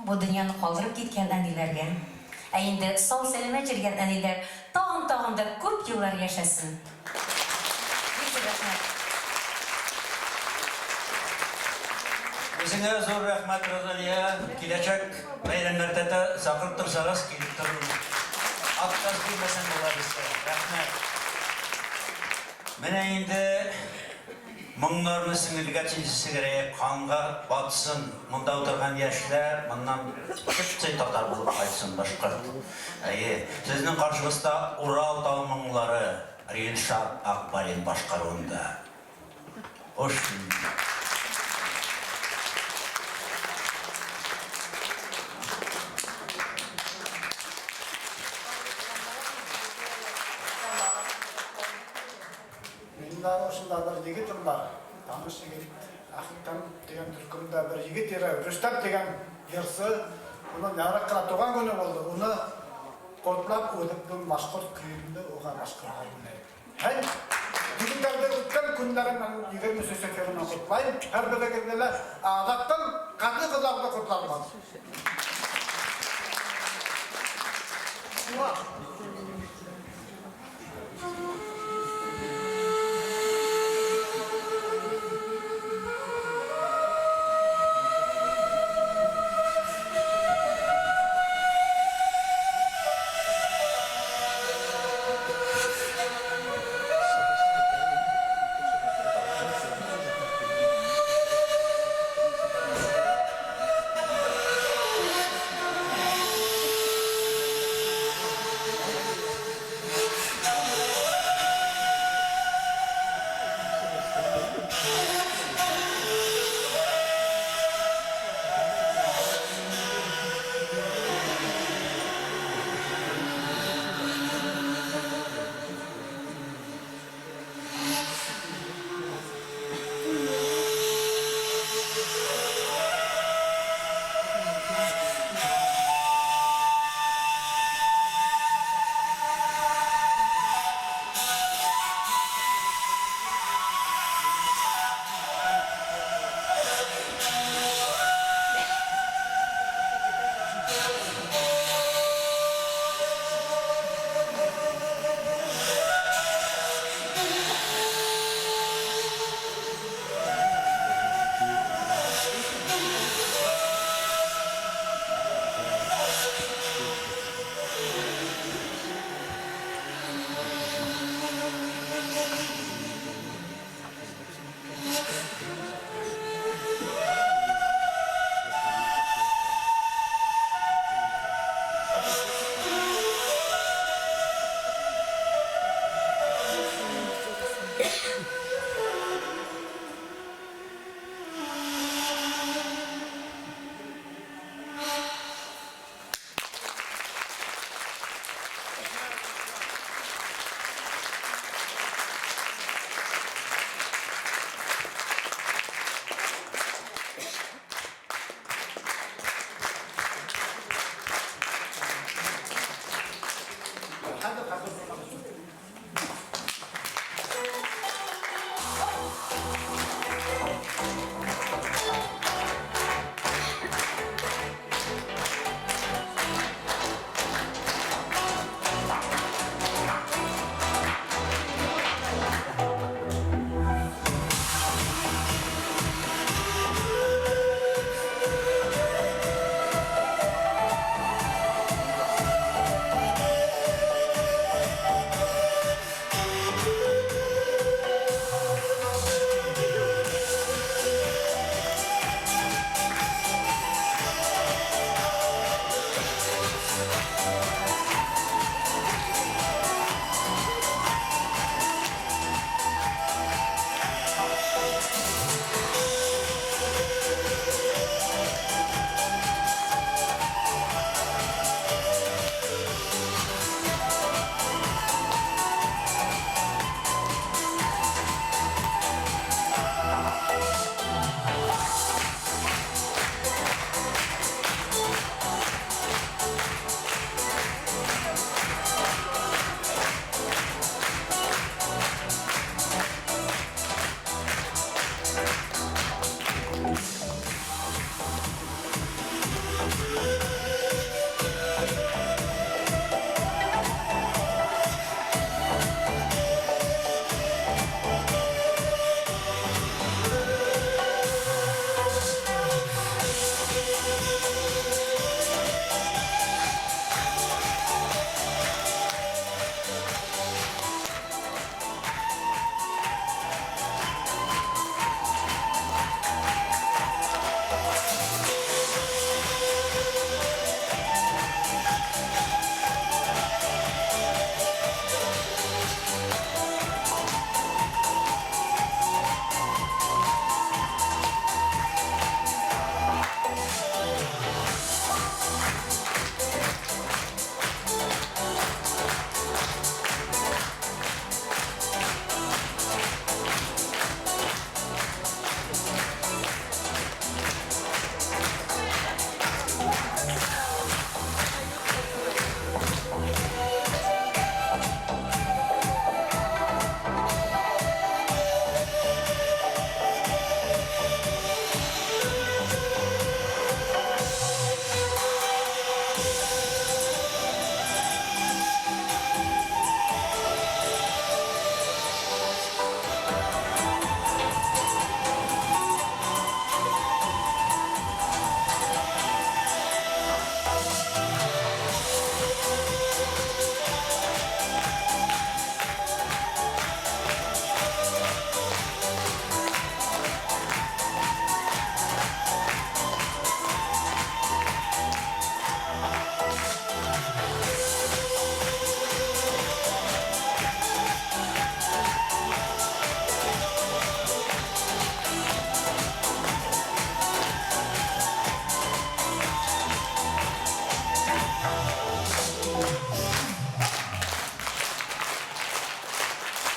Бу дөньяны калдырып киткән әниләргә. Ә инде сау-сәламәт йөргән әниләр тагын-тагын да күп еллар яшәсен. Бик зур рәхмәт. Үзеңә зур рәхмәт, Розалия. Киләчәк бәйрәмнәрдә дә чакырып торсагыз, килеп торырмын. Отказ бирмәсәң була безгә. Рәхмәт. Менә инде Моңнарны сеңелгә тизсегрәк канга батсын, монда утырган яшьләр моннан чып-чын татар булып кайтсын, башкорт. Әйе, сезнең каршыгызда Урал тау моңлары. Рилшат Акбарин башкаруында. Хуш килдең. Минем дә шунда бер егетем бар, таныш егет, Әхтәм дигән төркемдә бер егет йөрә, Рөстәм дигән җырчы. Уның ярык кына туган көне булды. Уны котлап, үземнең башкорт көемне уга башкарырга теләйм. Һәм егетләрне үткән көннәре белән 23 февральне котлыйм. Һәрберегезне дә азактан хатын-кызларны котлармын. Ура!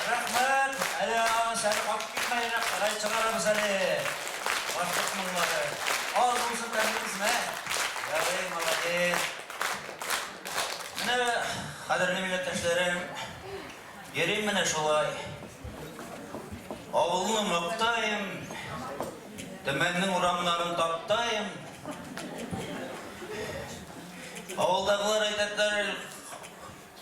Рәхмәт! Әле әле кайтып китмә, кырай чыгарабыз әле. Башкорт моңнары. Аз булсын тәмлебезме? Ярый, молодец. Менә, кадерле милләттәшләрем, йөрим менә шулай. Авылны мактаем, Төмәннең урамнарын таптаем. Авылдагылар әйтәләр,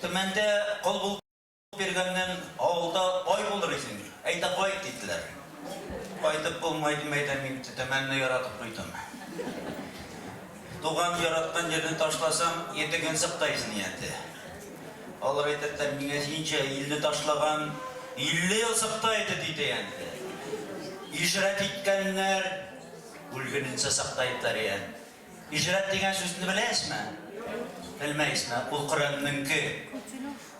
Төмәндә кол булып йөргәннән авылда бай булыр идең. Әйдә кайт, диделәр. Кайтып булмый, дим, әйдә мин Төмәнне яратып куйдым. Туган яраткан җирне ташласаң, етеген сыктайсың янте. Алар әйтәләр, миңа синчә илне ташлаган 50 ел сыктай иде, диде янте. Һиҗрәт иткәннәр үлгәненчә сыктайдылар ян. Һиҗрәт дигән сүзне беләсезме? Белмәйсезме? Ул Коръәннеңке.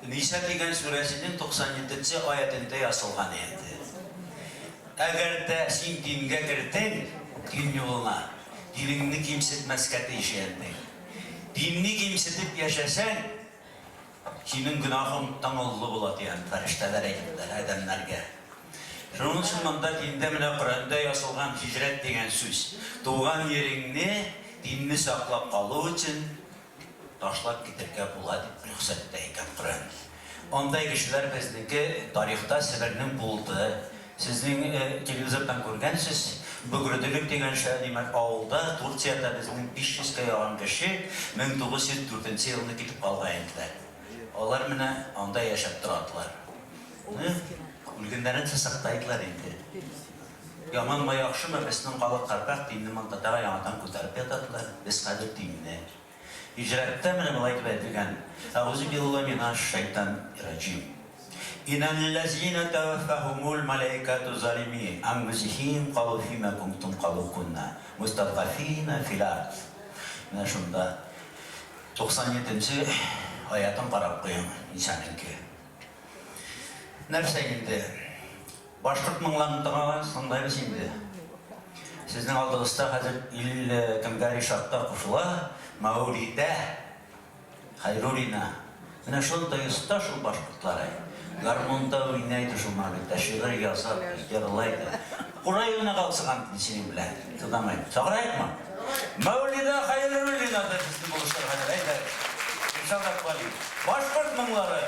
Ниса дигән сүрәсенең 97 аятында язылган инде. Әгәр дә син дингә кердең, дин юлына, динеңне кимсетмәскә тиеш инде. Динне кимсетеп яшәсәң, синең гөнаһың таңыллы була дигән фәрештәләр әйттеләр адәмнәргә. Шуның өчен монда диндә менә Коръәндә язылган һиҗрәт дигән сүз. Туган җиреңне динне саклап калу өчен ташлап китәргә була дип рөхсәт итә икән Коръән. Андай кешеләр безнеке тарихта Себернең булды. Сезнең телевизордан күргәнсез, Бөгределек дигән димәк авылда Турциядә безнең 500 гә якын кеше 1904 елны китеп калган иделәр. Алар менә анда яшәп торадылар. Үлгәннәрен сактайдылар инде. Яманмы, яхшымы, безнең халык карпак динне монда яңадан күтәреп ятадылар. Без хәзер динне. Һиҗрәттә менә болай дип әйтелгән. Әгъузу биллаһи минаш шайтан раҗим. Иннәлләзина таваффахумул малаикату залими анфусихим калу фима кунтум калу кунна мустадгафина фил ард. Менә шунда 97 аятын карап куяң, Нисаныңки. Нәрсә инде? Башкорт моңларын тыңлайбыз инде. Сезнең алдыгызда хәзер илле кемгә Ришатка кушыла, Мәүлидә Хәйруллина. Менә шундай оста шул башкортлары. Гармунда уйнайды шул Мәүлидә, шигырь яза, җырлайды. Курай уйнап алсаган синең белән. Тыңламыйм. Чакырайыкмы? Мәүлидә Хәйруллина да безне булышырга хәзер. Әйдә. Ришат Акбалиев. Башкорт моңлары.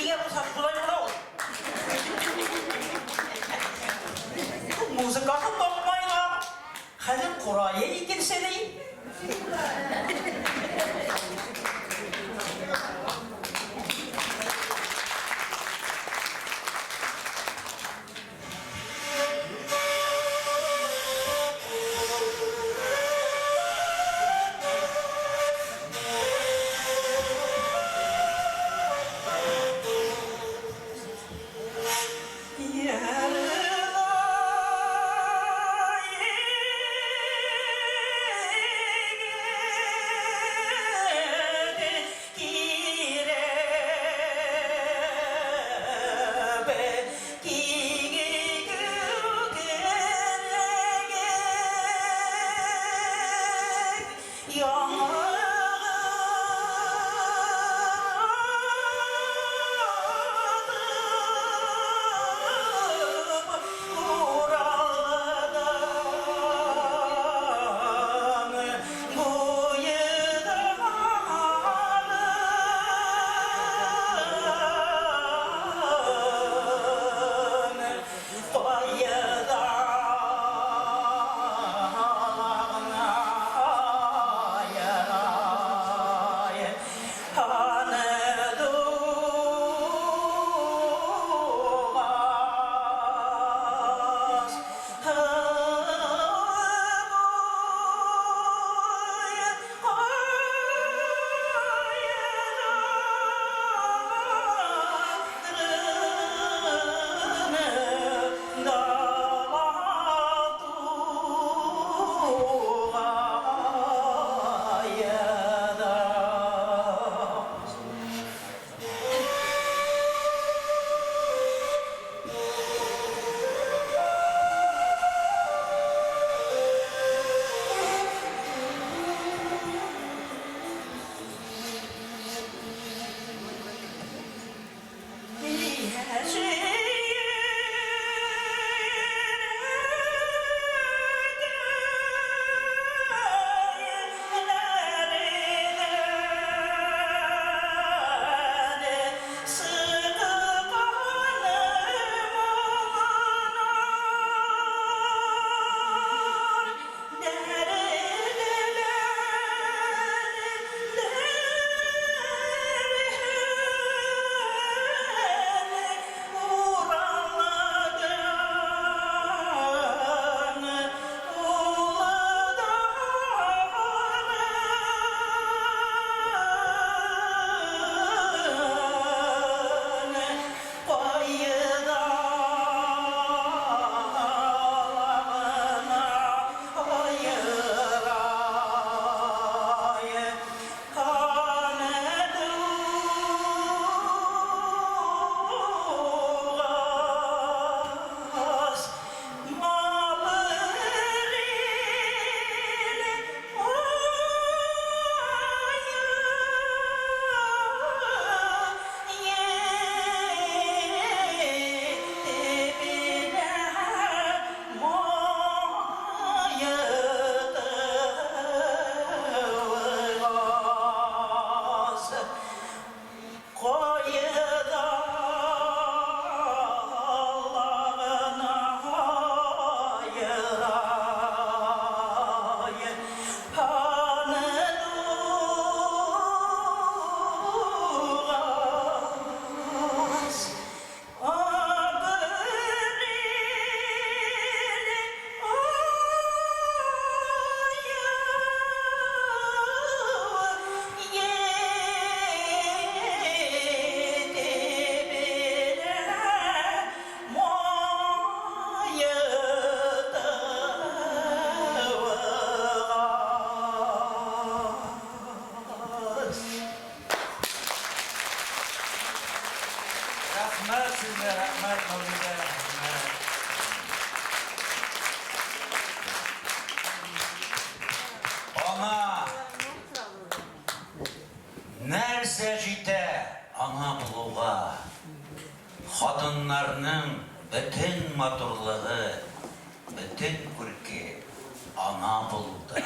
Нигә булса шулай була ул? Музыкасын тапмайлар. Хәзер курае икенче ди. Нәрсә җитә ана булуга? Хатыннарның бөтен матурлыгы, бөтен күрке ана булуда.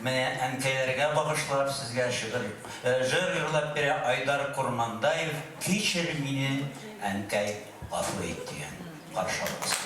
Менә әнкәйләргә багышлап сезгә шигырь, җыр җырлап бирә Айдар Курмандаев, Кичер мине, әнкәй, гафу ит дигән. Каршы алыгыз.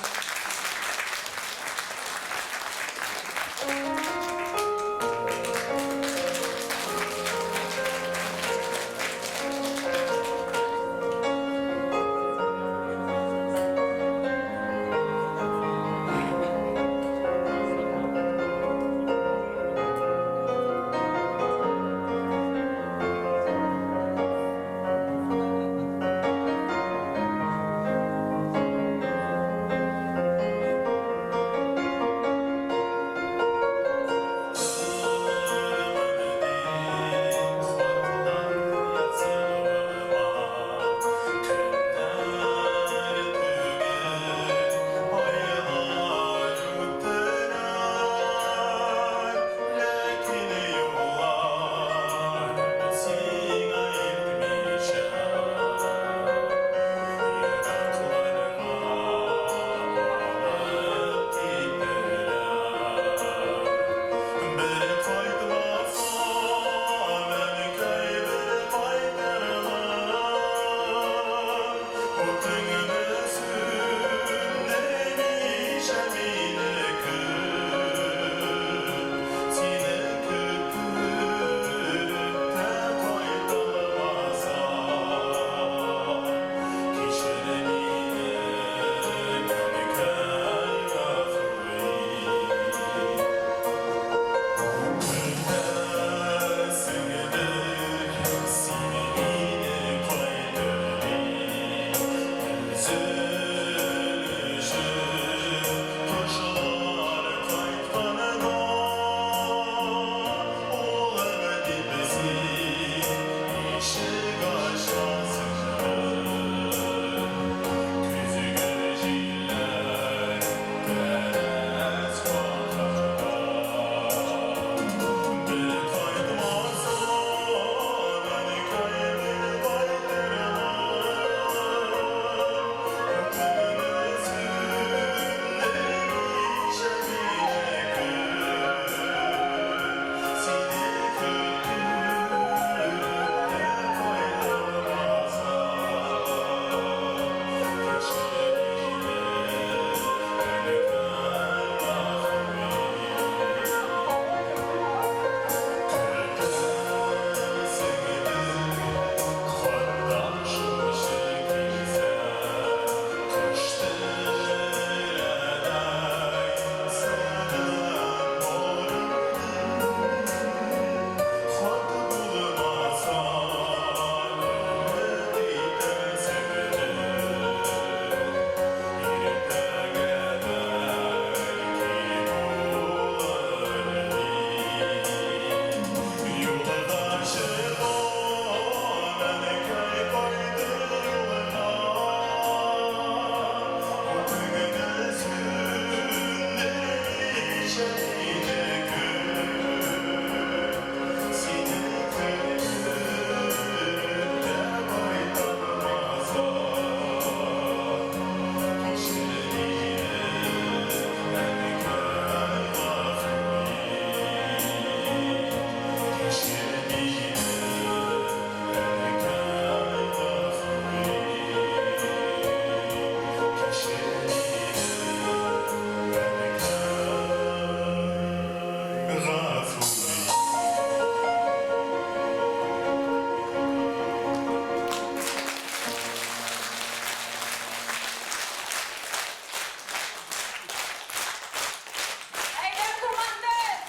Айдар Курмандаев!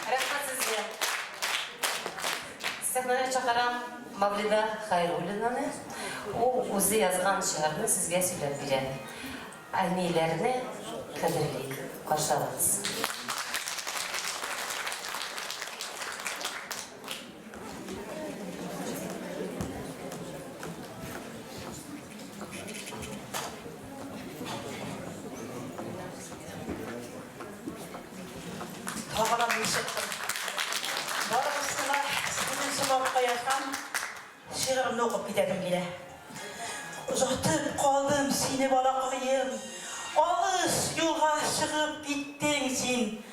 Рәхмәт сезгә. Сәхнәгә чакырам Мавлида Хайруллинаны. Ул үзе язган шигырьне сезгә сөйләп бирә. Әниләрне кадерлик. Каршы алыгыз. алмый чыктым. Барыгызга 8 мартка язган шигыремне укып китәсем килә. Озатып калдым сине, балакаем. Алыс юлга чыгып киттең син.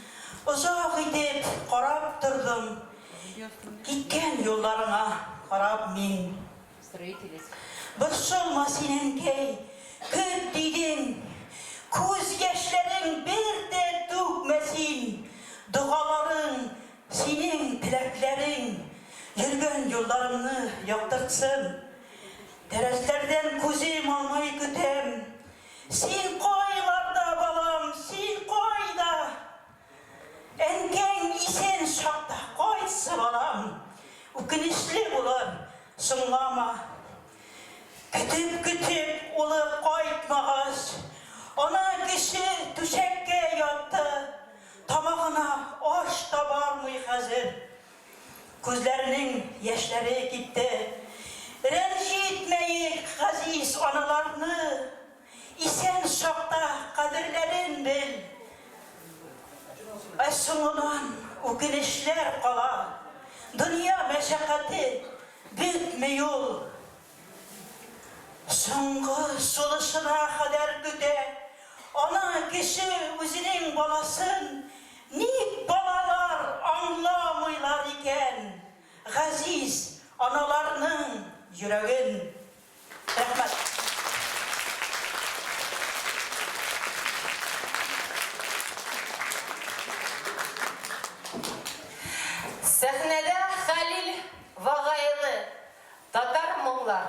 Озак итеп карап тордым. Киткән юлларыңа карап мин. Борчылма син, әнкәй, көт дидең. Күз яшьләрең бер дә түкмә син. Догаларың, синең теләкләрең йөргән юлларымны яктыртсын. Тәрәзләрдән күзем алмый көтәм. Син кайларда, балам, син кайда? Әнкәң исән чакта кайтсы, балам, үкенечле булыр, соңлама. Көтеп-көтеп улы кайтмагач, ана кеше түшәккә ятты, тамагына аш та бармый хәзер. Күзләренең яшьләре кипте. Рәнҗетмәек газиз аналарны, Исән чакта кадерләрен бел. Ә соңыннан үкенечләр кала. Дөнья мәшәкате бетми ул. Соңгы сулышына кадәр көтә ана кеше үзенең баласын. Ник балалар аңламыйлар икән газиз аналарның йөрәген? Рәхмәт. Сәхнәдә Хәлил Вагайлы, Татар моңлар.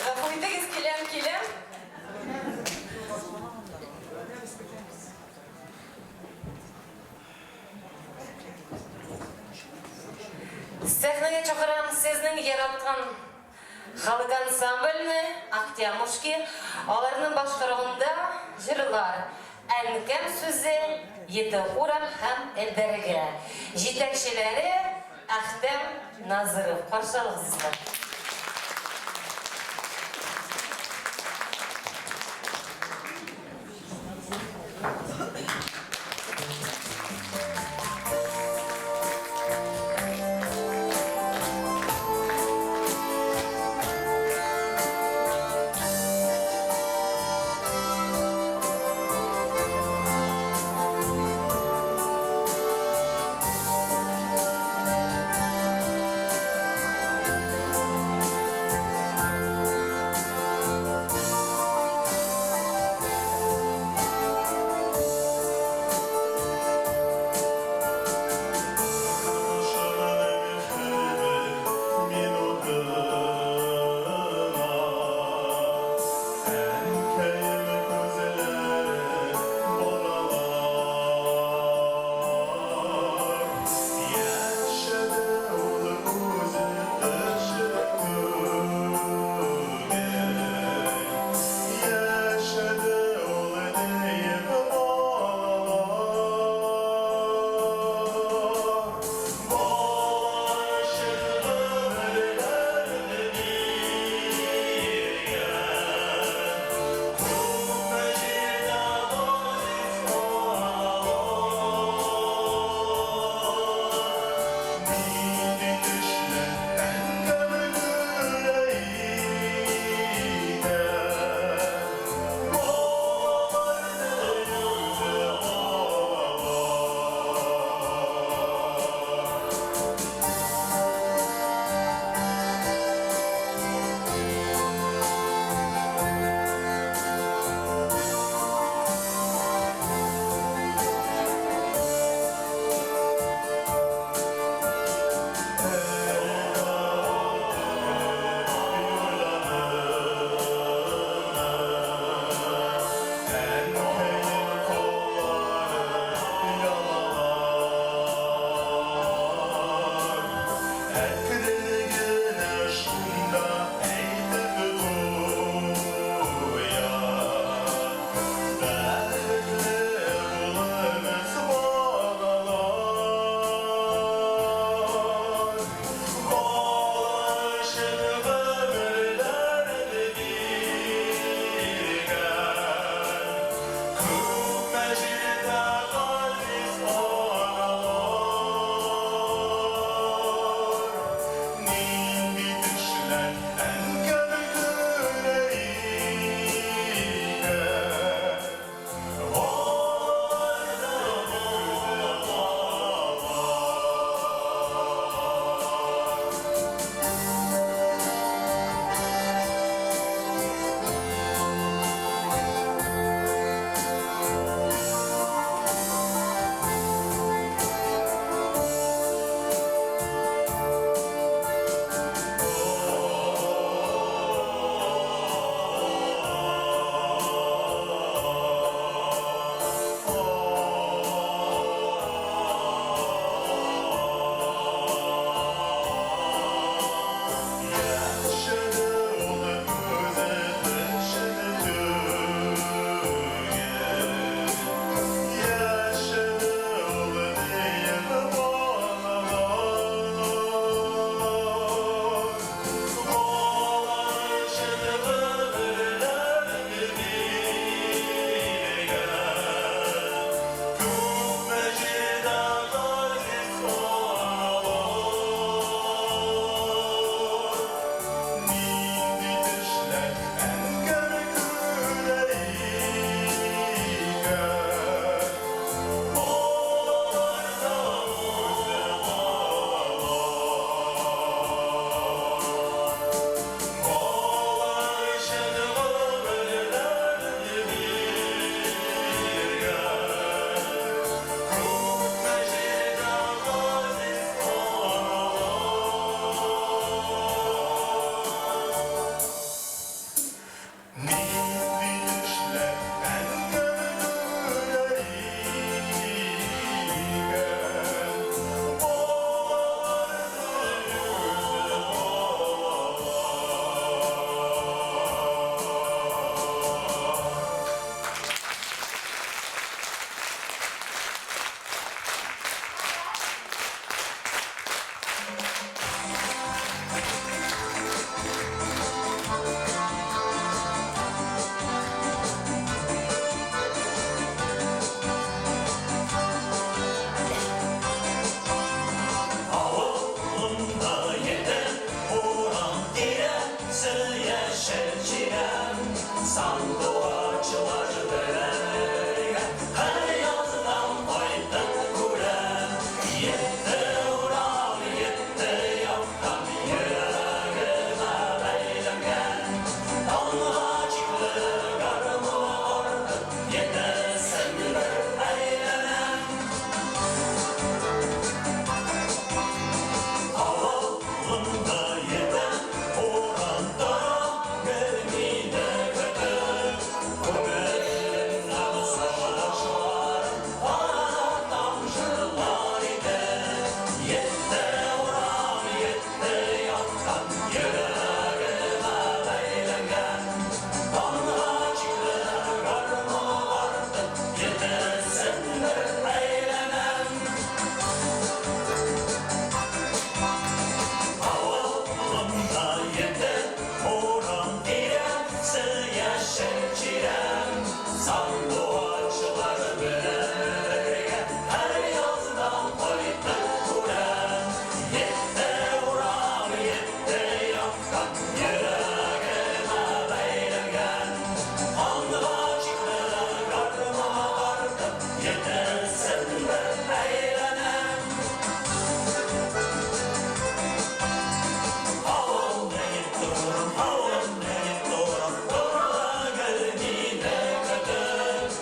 Гафу итегез, киләм, киләм. Сәхнәгә чакырам сезнең яраткан халык ансамбльне, Ахтямушки. Аларның башкаруында җырлар Әнкәм сүзе, Ете урам һәм Элдәргә. Җитәкчеләре Әхтәм Назыров. Каршы алыгыз, дуслар. Чирәм Сандугачлар белән бергә Һәр яздан кайтып күрәм. Етте урам, етте яктан, Йөрәгемә бәйләнгән. Кандагачны гармунга тартып, Йөтелсен бер әйләнәм. Авылны торам, авылны торам, Торла гел мине көтеп.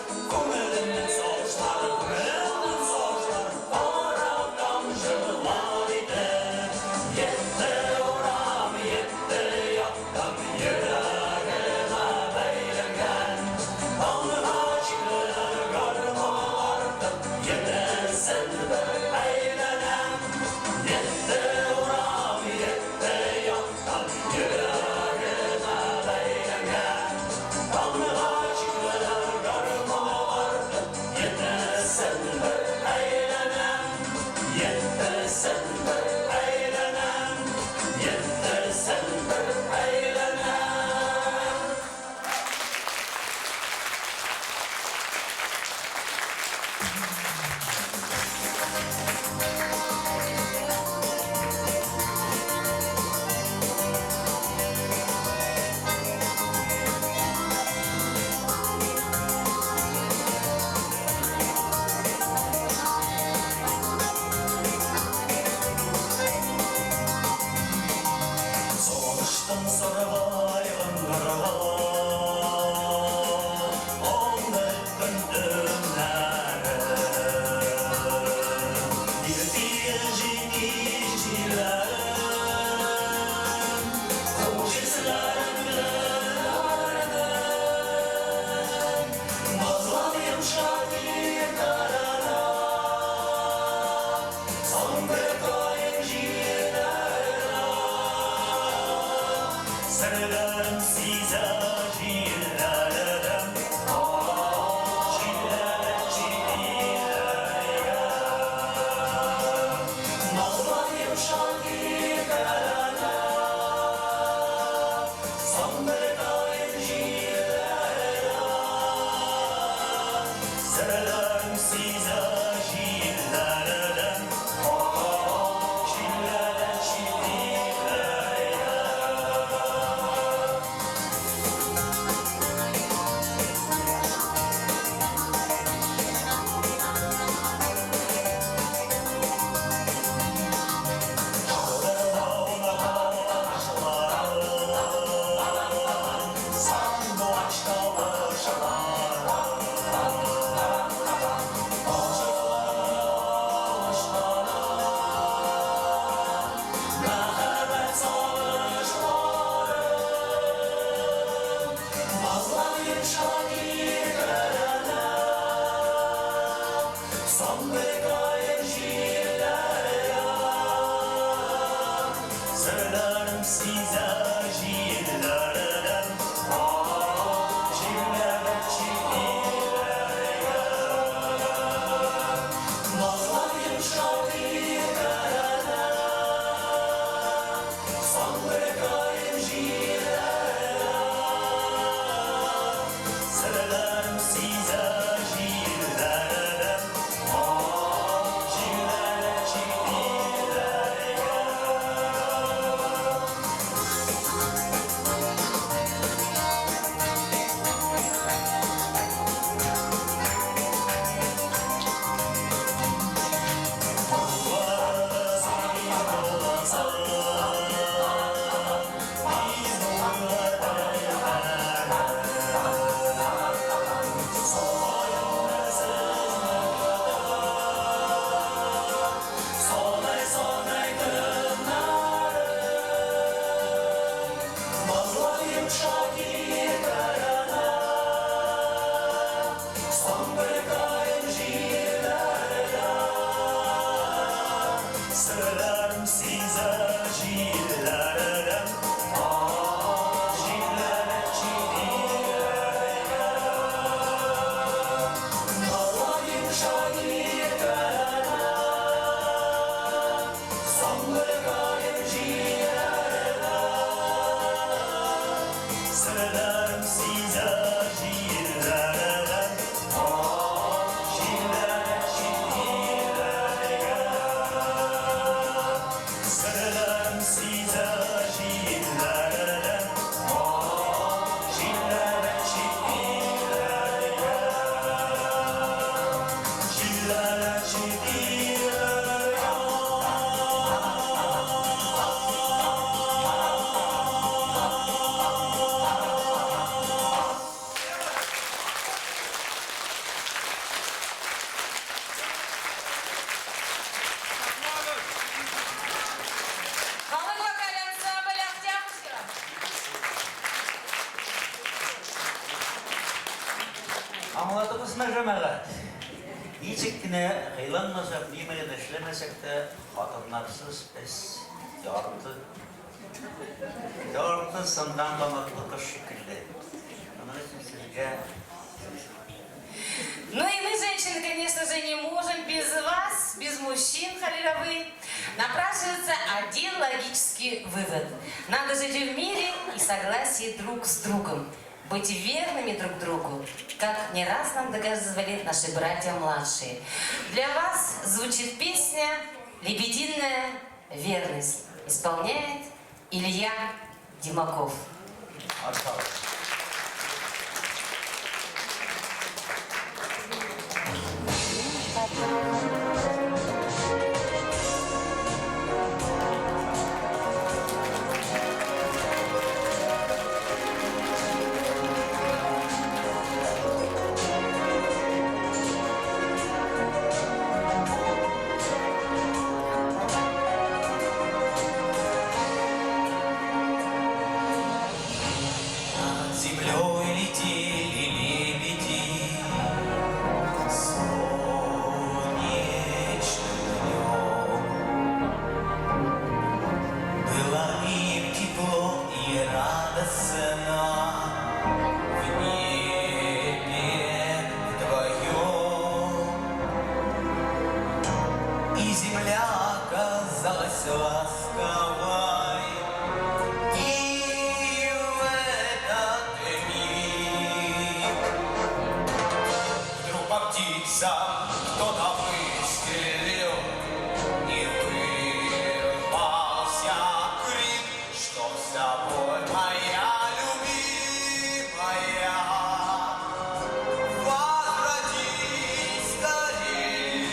Аңладыгызмы, җәмәгать? Ничек кенә хыйланмасак, ни генә эшләмәсәк тә, хатыннарсыз без ярты ярты сынган канатлы кош шикелле. Моның өчен сезгә Ну и мы, женщины, конечно же, не можем без вас, без мужчин, Халиловы. Напрашивается один логический вывод. Надо жить в мире и согласии друг с другом. Быть верными друг другу, как не раз нам доказывали наши братья младшие. Для вас звучит песня «Лебединая верность». Исполняет Илья Димаков. Аркалы. Над землей летели лебеди солнечным днем. Было им тепло и радостно в небе вдвоем. И земля казалась ласковой и в этот миг вдруг по птицам кто-то выстрелил, и вырвался крик, что с тобой, моя любимая, возвратись скорей.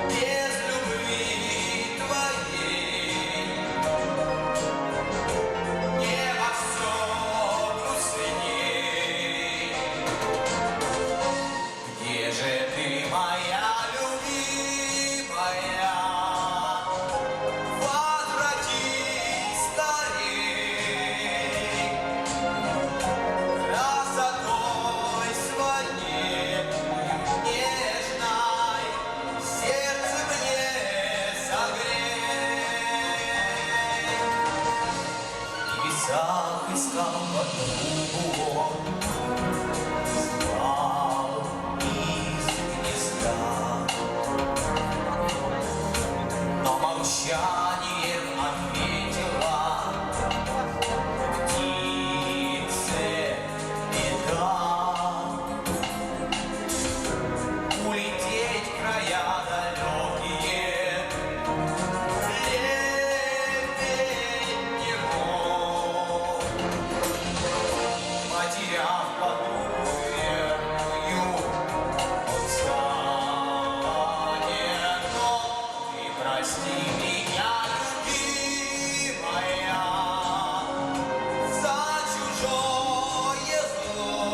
Без любви твоей небо все грустней. Где же ты, моя любимая? Возвратись скорей. Красотой своей нежной сердце мне согрей. В небесах искал подругу он, звал из гнезда. Но молчанием ответила птице беда. Улететь в края далекие лебедь не мог. Потеряв подругу верную, он стал одинок. Ты прости меня, любимая, за чужое зло,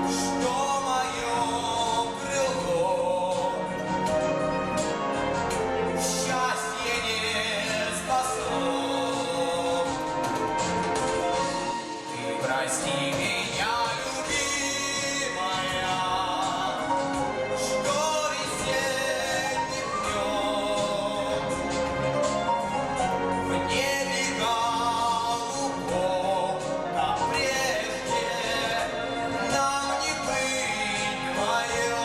что мое крыло счастье не спасло. Ты прости меня, любимая, что весенним днем в небе голубом, как прежде, нам не быть вдвоем.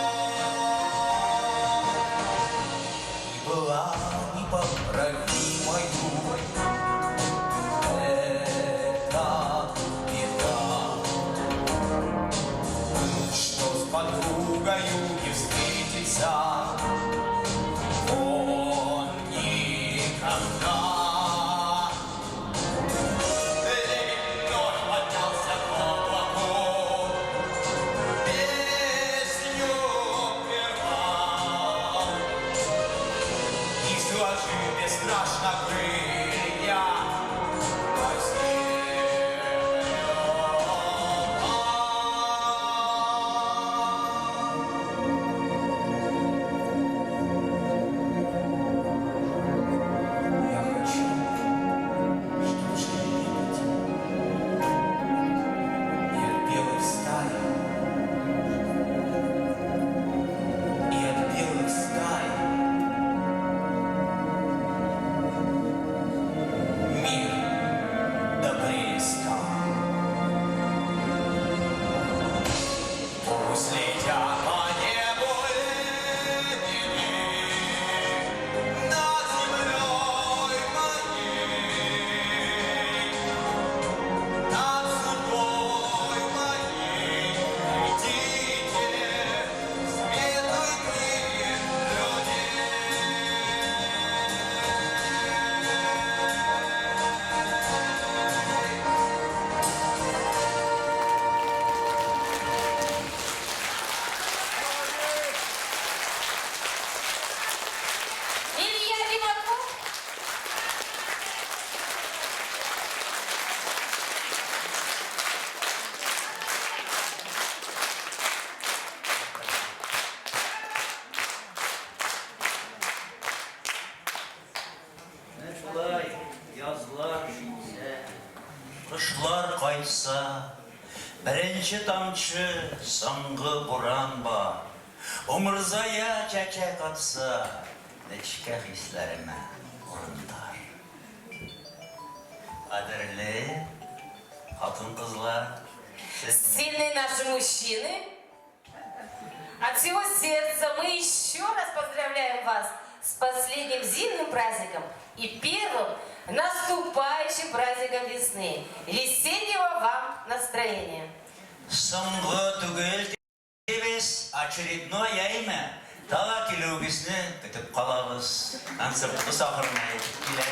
И была непоправимою эта беда. Кошлар кайтса, беренче тамчы, соңгы буран бар. Умырзая чәчәк атса, нечкә хисләремә урын тар. Кадерле хатын-кызлар, сез. Сильные наши мужчины, от всего сердца мы еще раз поздравляем вас с последним зимним праздником и первым наступающим праздником весны. Весеннего вам настроения! Соңгы түгел дибез, очередной яме. Тагы килүегезне көтеп калабыз. Концертыбыз ахырына җитеп килә.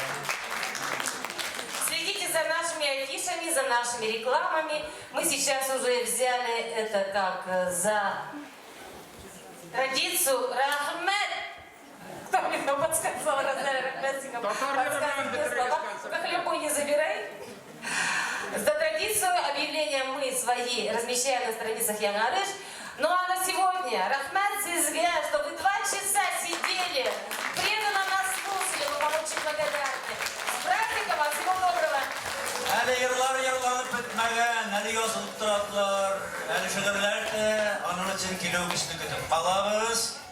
Следите за нашими афишами, за нашими рекламами. Мы сейчас уже взяли это как за традицию. Рәхмәт! Кто мне там подсказал? Розалия Рахматиков. Татар Подсказывает слова. Только любой не забирай. За традицию объявления мы свои размещаем на страницах Яңарыш. Ну а на сегодня, Рәхмәт сезгә, что вы 2 часа сидели, преданно нас слушали, мы вам очень благодарны. С праздником вас, всего доброго! Әле йырлар йырланып бетмәгән, әле язылып торалар, әле шигырьләр дә, аның өчен килүегезне көтеп калабыз.